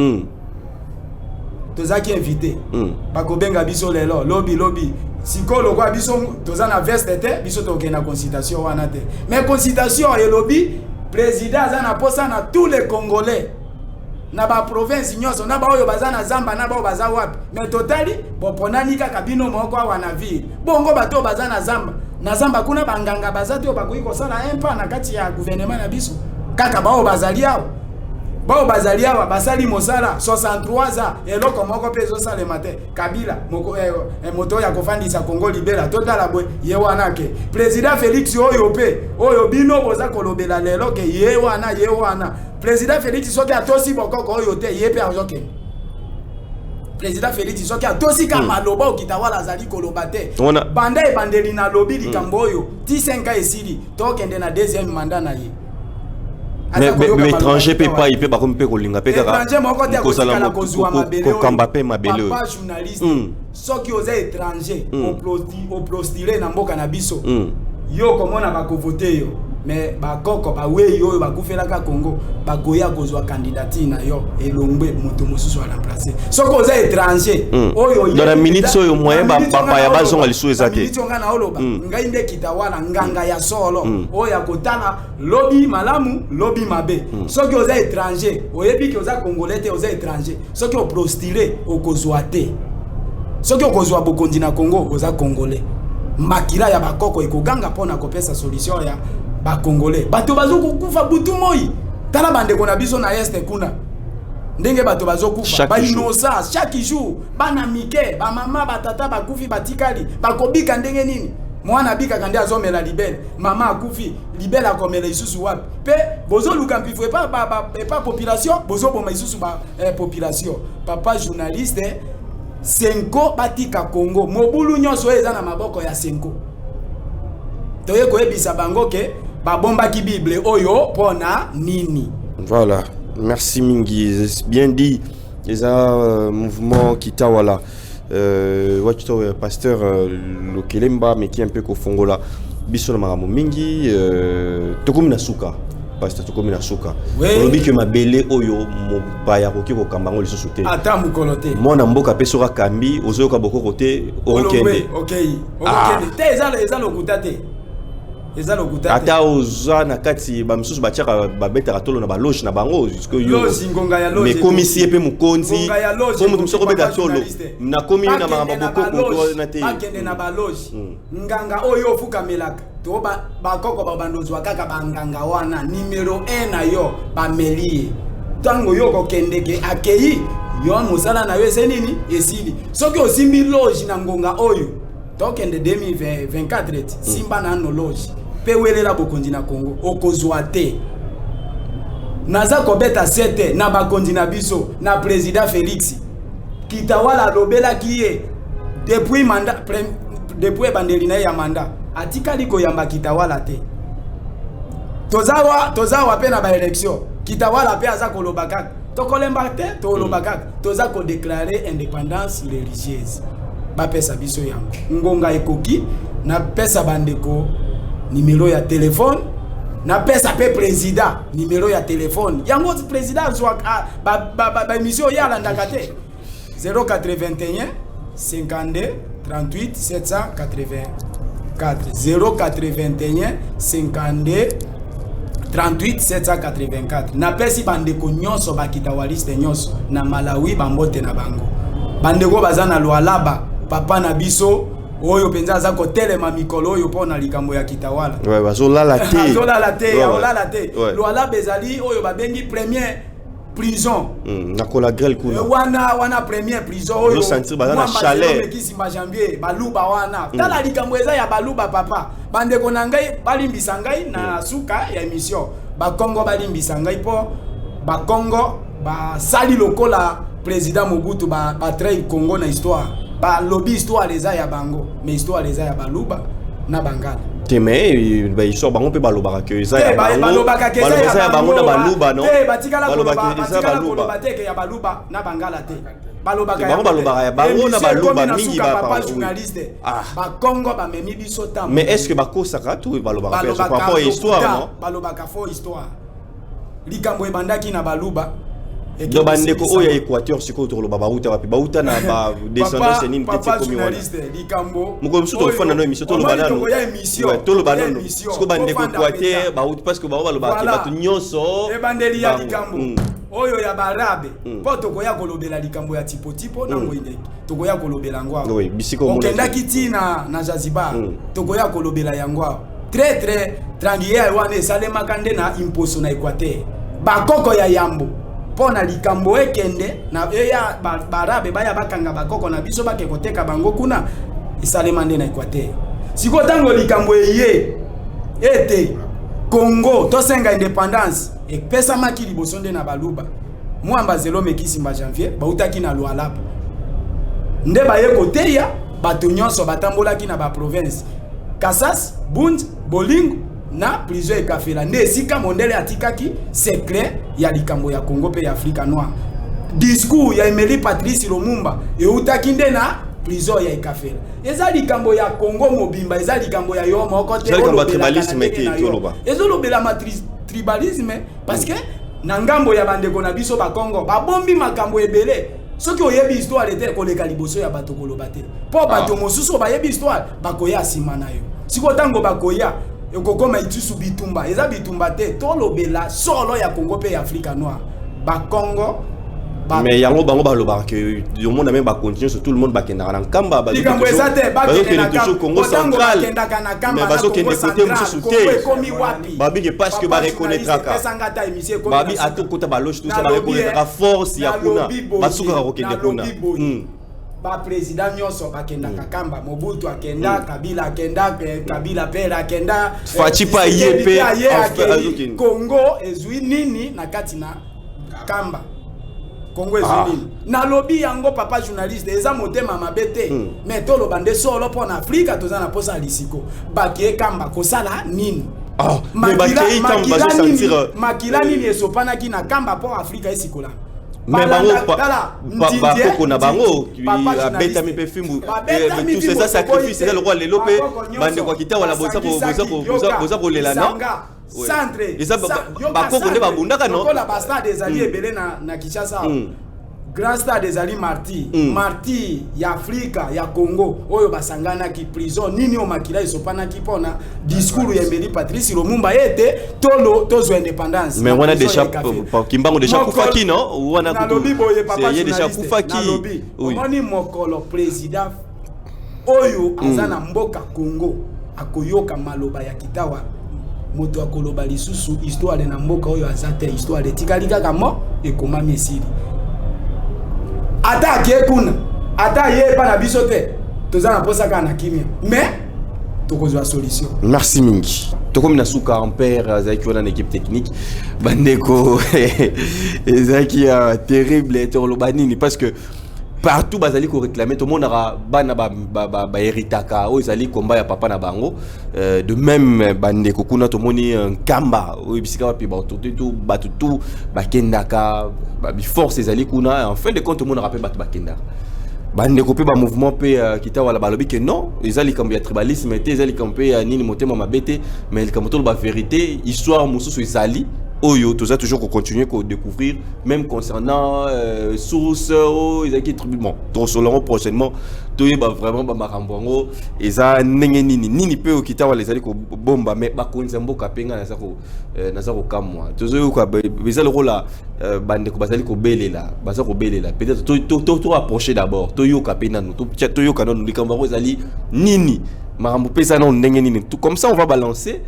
tozalaki invité. Bakobenga biso lelo, lobi lobi. Sikoyo lokwa biso toza na veste te, biso tokokende na consultation wana te. Mais consultation elobi président aza na posa na tous les Congolais na baprovince nyonso, na baoyo baza na zamba, na baoyo baza wapi. Mais totali, boponani kaka bino moko awa na ville. Bongo bato oyo baza na zamba, na zamba kuna, banganga baza te oyo bakoki kosala un pas na kati ya gouvernement na biso? Kaka baoyo bazali awa, bao bazali awa basali mosala 63 ans, eloko moko mpe ezosalema te. Kabila moko, moto oyo akofandisa Kongo libela, totala boye, ye wana ke président Félix oyo mpe oyo bino boza kolobela lelo ke ye wana, ye wana président Félix, soki atosi bokoko oyo te, ye mpe azokende. Président Félix, soki atosi ka maloba Okitawala azali koloba te, banda ebandeli nalobi likambo oyo, ti 5 ans esili, tokende na deuxième mandat na ye. Mais étranger mpe pai mpe bakomi mpe kolinga mpe kaka étranger moko te akotikala kozwa mabele oyo. Kokamba mpe mabele oyo. Papa journaliste, soki oza étranger, opostule na mboka na biso, yo komona bakovote yo, mais bakoko bawei oyo bakufelaka Congo bakoya kozwa candidature na yo, elongwe, moto mosusu aremplace. Soki oza étranger oyo Dans la minute oyo, moyen bapaya bazonga lisusu eza te. Minute nga na oloba, ngai nde Kitawala, nganga ya solo oyo akotala lobi malamu, lobi mabe. Soki oza étranger, oyebi ke oza Congolais te, oza étranger, soki opostule okozwa te. Soki okozwa bokonzi na Congo, oza Congolais, makila ya bakoko ekoganga mpona kopesa solution ya Bacongolais. Bato bazokokufa butu moi. Tala bandeko na biso na Est kuna, ndenge bato bazokufa, bainosa chaque jour, bana mike, bamama, batata bakufi, batikali bakobika ndenge nini? Mwana abikaka nde azomela libele, mama akufi, libele akomela lisusu wapi? Mpe bozoluka mpifo epa population, bozoboma lisusu ba population. Papa journaliste, Cenco batika Congo, mobulu nyonso oyo eza na maboko ya Cenco. Toye koyebisa bango ke babombaki Bible oyo mpo na nini? Voilà, merci mingi, bien dit. Eza mouvement Kitawala, wachito pasteur Lokelemba meki un peu kofongola biso na makambo mingi. Tokomi na suka, pasteur, tokomi na suka. Olobi ke mabele oyo mopaya akoki kokamba yango lisusu te. Ata mokolo te. Mwana mboka mpe soki akambi, ozoyoka bokoko te, okokende. Okei, okokende te. Eza lokuta te, eza lokuta. Ata oza na kati, bamisusu batiaka, babetaka tolo na baloge na bango. Mekomisi ye mpe mokonzi po moto mosusu akobeta tolo, nakomi na makambo bokoko na te. Bakende na baloge. Nganga oyo ofukamelaka to bakoko babanda ozwa kaka banganga wana numero 1 na yo, bameli ye. Ntango yo okokendeke, akei, yo mosala na yo ese nini? Esili. Soki osimbi loge na ngonga oyo tokende 2024 eti, simba nano loge mpe welela bokonzi na Congo, okozwa te. Naza kobeta sete na bakonzi na biso, na président Félix. Kitawala alobelaki ye depuis mandat, depuis ebandeli na ye ya mandat, atikali koyamba Kitawala te. Tozawa, tozawa mpe na baélection, Kitawala mpe aza koloba kaka. Tokolemba te, toloba kaka toza kodéclarer indépendance religieuse. Bapesa biso yango, ngonga ekoki. Napesa bandeko nimero ya telefone, napesa mpe président nimero ya telefone yango. Président azwaka baémission oyo, alandaka te. 081 52 38 784, 081 52 38 784. Napesi bandeko nyonso, bakitawaliste nyonso na Malawi, bambote na bango. Bandeko baza na Lwalaba, papa na biso oyo mpenza aza kotelema mikolo oyo mpo na likambo ya Kitawala. Ouais, bazolala te. Azolala te, aolala te. Lwalaba ezali oyo babengi première prison. Na Kolagrel kuna. Wana wana première prison oyo. Ozosentir baza na chaleur. Kisimba Janvier, baluba wana. Tala, likambo eza ya baluba, papa. Bandeko na ngai, balimbisa ngai na suka ya émission. Bakongo, balimbisa ngai, mpo bakongo basali lokola président Mobutu, batrahir Congo na histoire. Balobi histoire eza ya bango, mais histoire eza ya baluba na bangala. Te, mais bahistoire bango mpe balobaka ke eza ya bango. Balobaka ke eza ya bango na baluba, non? Te, batikala koloba te ke ya baluba na bangala te. Balobaka Bango balobaka ya bango na baluba mingi. Papa journaliste, bakongo bamemi biso ntango. Mais est ce que bakosaka to balobaka par rapport à histoire, non? Balobaka faux histoire. Likambo ebandaki na baluba. Donc bandeko oyo ya Équateur sikoyo, tokoloba bauta wapi? Bauta na badescendance nini? Te, komi wana. Likambo Mokolo mosusu tokofanda no émission, toloba nano, toloba nano sikoyo bandeko Équateur bauti, parce que bango balobaka ke bato nyonso. Ebandeli ya likambo oyo ya barabe, mpo tokoya kolobela likambo ya Tipo-Tipo na Ngoineki, tokoya kolobela yango awa. Okendaki ntina na Zanzibar, tokoya kolobela yango awa. Très très triangulaire wana esalemaka nde na Imposo na Équateur, bakoko ya yambo, mpo na likambo ekende na eya barabe baya bakanga bakoko na biso, bake koteka bango kuna. Esalema nde na Équateur. Sikoyo ntango likambo eye ete Congo tosenga indépendance, epesamaki liboso nde na baluba. Mwamba Zelo Mekisimba Janvier bautaki na Lualaba, nde baye koteya bato nyonso batambolaki na baprovince Kasas, Bund, Bolingo na prison Ekafela, nde esika mondele atikaki secret ya likambo ya Congo mpe ya Afrika noire. Discours ya Emeli Patrice Lumumba eutaki nde na prison ya Ekafela. Eza likambo ya Congo mobimba, eza likambo ya yo moko te. Ezolobelama tribalisme parce que na ngambo ya bandeko na biso bakongo babombi makambo ebele. Soki oyebi histoire te, koleka liboso ya bato koloba te, mpo bato mosusu oyo bayebi histoire bakoya nsima na yo. Sikoyo ntango bakoya, ekokoma lisusu bitumba. Eza bitumba te, tolobela solo ya Congo mpe ya Afrika noire, bakongo. Mais yango bango balobaka ke omona même bacontinue sur tout le monde bakendaka na Nkamba. Likambo eza te. Bazokende toujours Congo central. Bakendaka na Nkamba. Mais bazokende côté mosusu te. Ekomi wapi? Babike parce que bareconnaîtraka, babi ata okota baloge, tout ça, bareconnaîtraka force ya kuna, basukaka kokende kuna. Baprésident nyonso bakendaka Kamba. Mobutu akenda, Kabila akenda, Kabila pere akenda. Fatshi pa ye pe. Congo ezwi nini na kati na Kamba? Congo ezwi nini? Nalobi yango, papa journaliste, eza motema mabe te, mais toloba nde solo mpo na Afrika. Toza na posa ya lisiko. Bakie Kamba kosala nini? Makila nini esopanaki na Kamba mpo Afrika esikolama? Mais bango, bakoko na bango abetami mpe fimbu, tout eza sacrifice. Eza lokola lelo mpe bandeko ya Kitawala boza kolela, non? Centre. Eza bakoko nde babundaka, non? Lokola bastade ezali ebele na Kinshasa, grand stade ezali Martyr. Martyr ya Afrika, ya Congo oyo basanganaki, prison nini oyo makila esopanaki mpona discours ya Emeli Patrice Lumumba ete tolo tozwa indépendance? Mais wana déjà Kimbango déjà akufaki, non? Wana nalobi boye, papa. Ye déjà akufaki. Nalobi, omoni, mokolo président oyo aza na mboka Congo akoyoka maloba ya Kitawa, moto akoloba lisusu histoire na mboka oyo aza te. Histoire etikali kaka mo ekomami, esili. Ata akie kuna, ata aye epa na biso te, toza na mposa kaka na kimia, mais tokozwa solution. Merci mingi. Tokomi na suka. Ampere azalaki wana na équipe technique. Bandeko, ezalaki terrible. Tokoloba nini? Parce que Partout bazali koréclamer, tomonaka bana bahéritaka oyo ezali komba ya papa na bango. De même bandeko kuna, tomoni Nkamba oyo bisika wapi baautorité tout, bato tout bakendaka, baforce ezali kuna. En fin de compte, tomonaka mpe bato bakendaka, bandeko mpe bamouvement mpe Kitawala balobi ke non, eza likambo ya tribalisme te, eza likambo mpe ya nini, motema mabe te, mais likambo toloba vérité. Histoire mosusu ezali oyo toza toujours kocontinue kodécouvrir, même concernant source oyo ezalaki tribu. Bon, tokosola prochainement, toyeba vraiment bamakambo yango eza ndenge nini nini mpe oyo Kitawala ezali kobomba. Mais bakonzi ya mboka mpe, ngai naza kokamwa, tozoyoka eza lokola bandeko bazali kobelela, baza kobelela. Peut-être to approcher d'abord, toyoka mpe nanu, toyoka nanu likambo yango ezali nini, makambo mpe eza nanu ndenge nini. Comme ça on va balancer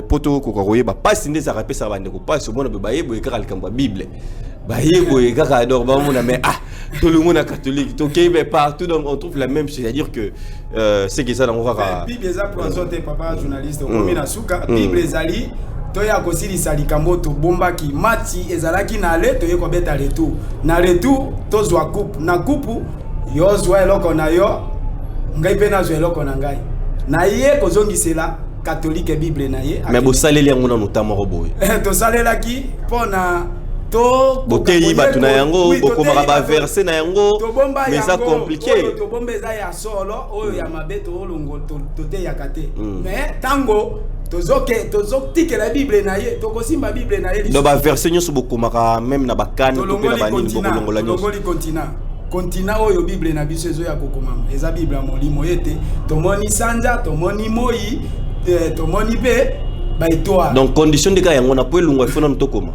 po tokoka koyeba. Pasi nde ezalaka, epesaka bandeko pasi. Omona boye, baye boye kaka likambo ya Bible, baye boye kaka, donc bamona, mais ah, tolongo na catholique, tokei mais partout, donc on trouve la même chose, c'est-à-dire que ce que eza nango kaka. Bible eza poison te, papa journaliste. Okomi na suka. Bible ezali, toya kosilisa likambo tobombaki. Match ezalaki na aller, toye kobeta retour. Na retour tozwa coupe. Na coupe, yo zwa eloko na yo, ngai mpe nazwa eloko na ngai. Na ye kozongisela catholique Bible na ye. Mais bosaleli yango nanu ta moko boye? Tosalelaki mpona to Boteyi bato na yango? Oui, bokomaka toteyi bato. Baverse na yango? Tobomba Mais eza yango. compliqué. Oyo tobomba eza ya solo, oyo ya mabe tolongo toteyaka te. Mais ntango tozoke tozotikela Bible na ye, tokosimba Bible na ye lisusu. Donc baverse nyonso bokomaka, même na bakane to mpe na Tolongoli banini, continent. bokolongola nyonso? Tolongoli continent oyo Bible na biso ezoya kokomama. Eza Bible ya molimo ete tomoni sanza, tomoni moi, tomoni mpe baétoile. Donc condition nde kaka yango na po elongwa, ifo nanu tokoma.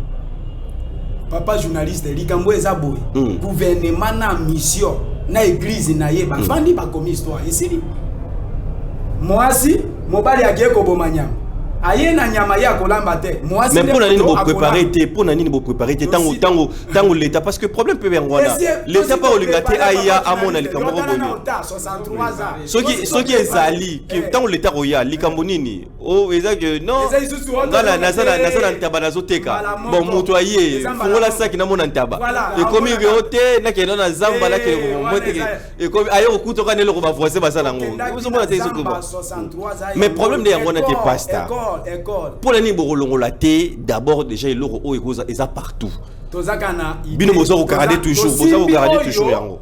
Papa journaliste, likambo eza boye. Gouvernement na mission na église na ye bafandi, bakomi histoire esili. Mwasi, mobali akie koboma nyama, aye na nyama, ye akolamba te. Mwasi Mais nde mpo na nini moto bopréparé akolamba. te? Mpo na nini bopréparé te ntango ntango l'état, parce que problème mpe yango wana, l'état mpe olinga te aya amona likambo moko boye. Soki ezali ke ntango l'état koya, likambo nini o eza ke non, Eza lisusu oyo nga toyoka naza te. Naza na ntaba, nazoteka. Mbala moko. Bon, moto aye, Eza mbala fungola moko. saki, namona ntaba. Voilà, Ekomi amonaka. ke o te, nakende na zamba, Eh, nakende wana komomoteke. eza- Ekomi aye kokutoka na eloko bavoisin baza nango, ozomona te ezokoba. Mais problème nde yango wana te, pasteur. École. Mpo na nini bokolongola te d'abord déjà eloko oyo eza partout? Tozaka na idée. Bino boza kogarder toujours, boza Tosimbi kogarder oyo, toujours yango.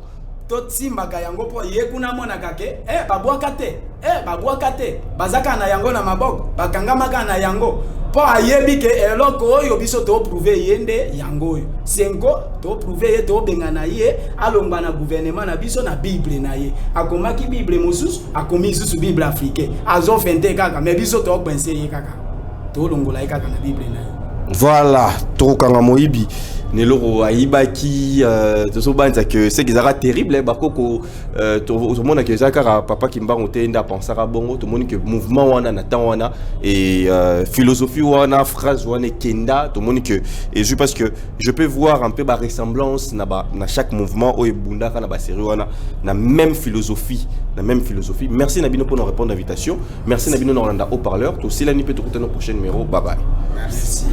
Tosimbaka yango mpo ye kuna amonaka ke babwaka te, babwaka te, baza kaka na yango na maboko, bakangamaka na yango mpo ayebi ke eloko oyo biso toprouver ye nde yango oyo senko toprouver ye, tobengana ye, alongwa na gouvernement na biso na Bible na ye. Akomaki Bible mosusu, akomi lisusu Bible africain, azofente kaka, mais biso tocoincer ye kaka, tolongola ye kaka na Bible na ye. Voilà, tokokanga moyibi na eloko ayibaki. Tozobanza ke ce ezalaka terrible, bakoko tomonaka eza kaka papa Kimbangu te nde apensaka bongo. Tomoni ke mouvement wana na temps wana et philosophie wana, phrase wana ekenda. Tomoni ke ezwi, parce que je peux voir un peu baressemblance na chaque mouvement oyo ebundaka na basérie wana, na même philosophie, na même philosophie. Merci na bino mpona répondre à l'invitation. Merci na bino na kolanda Haut Parleur. Tosilani mpe tokutana prochain numéro. Bye bye. Merci.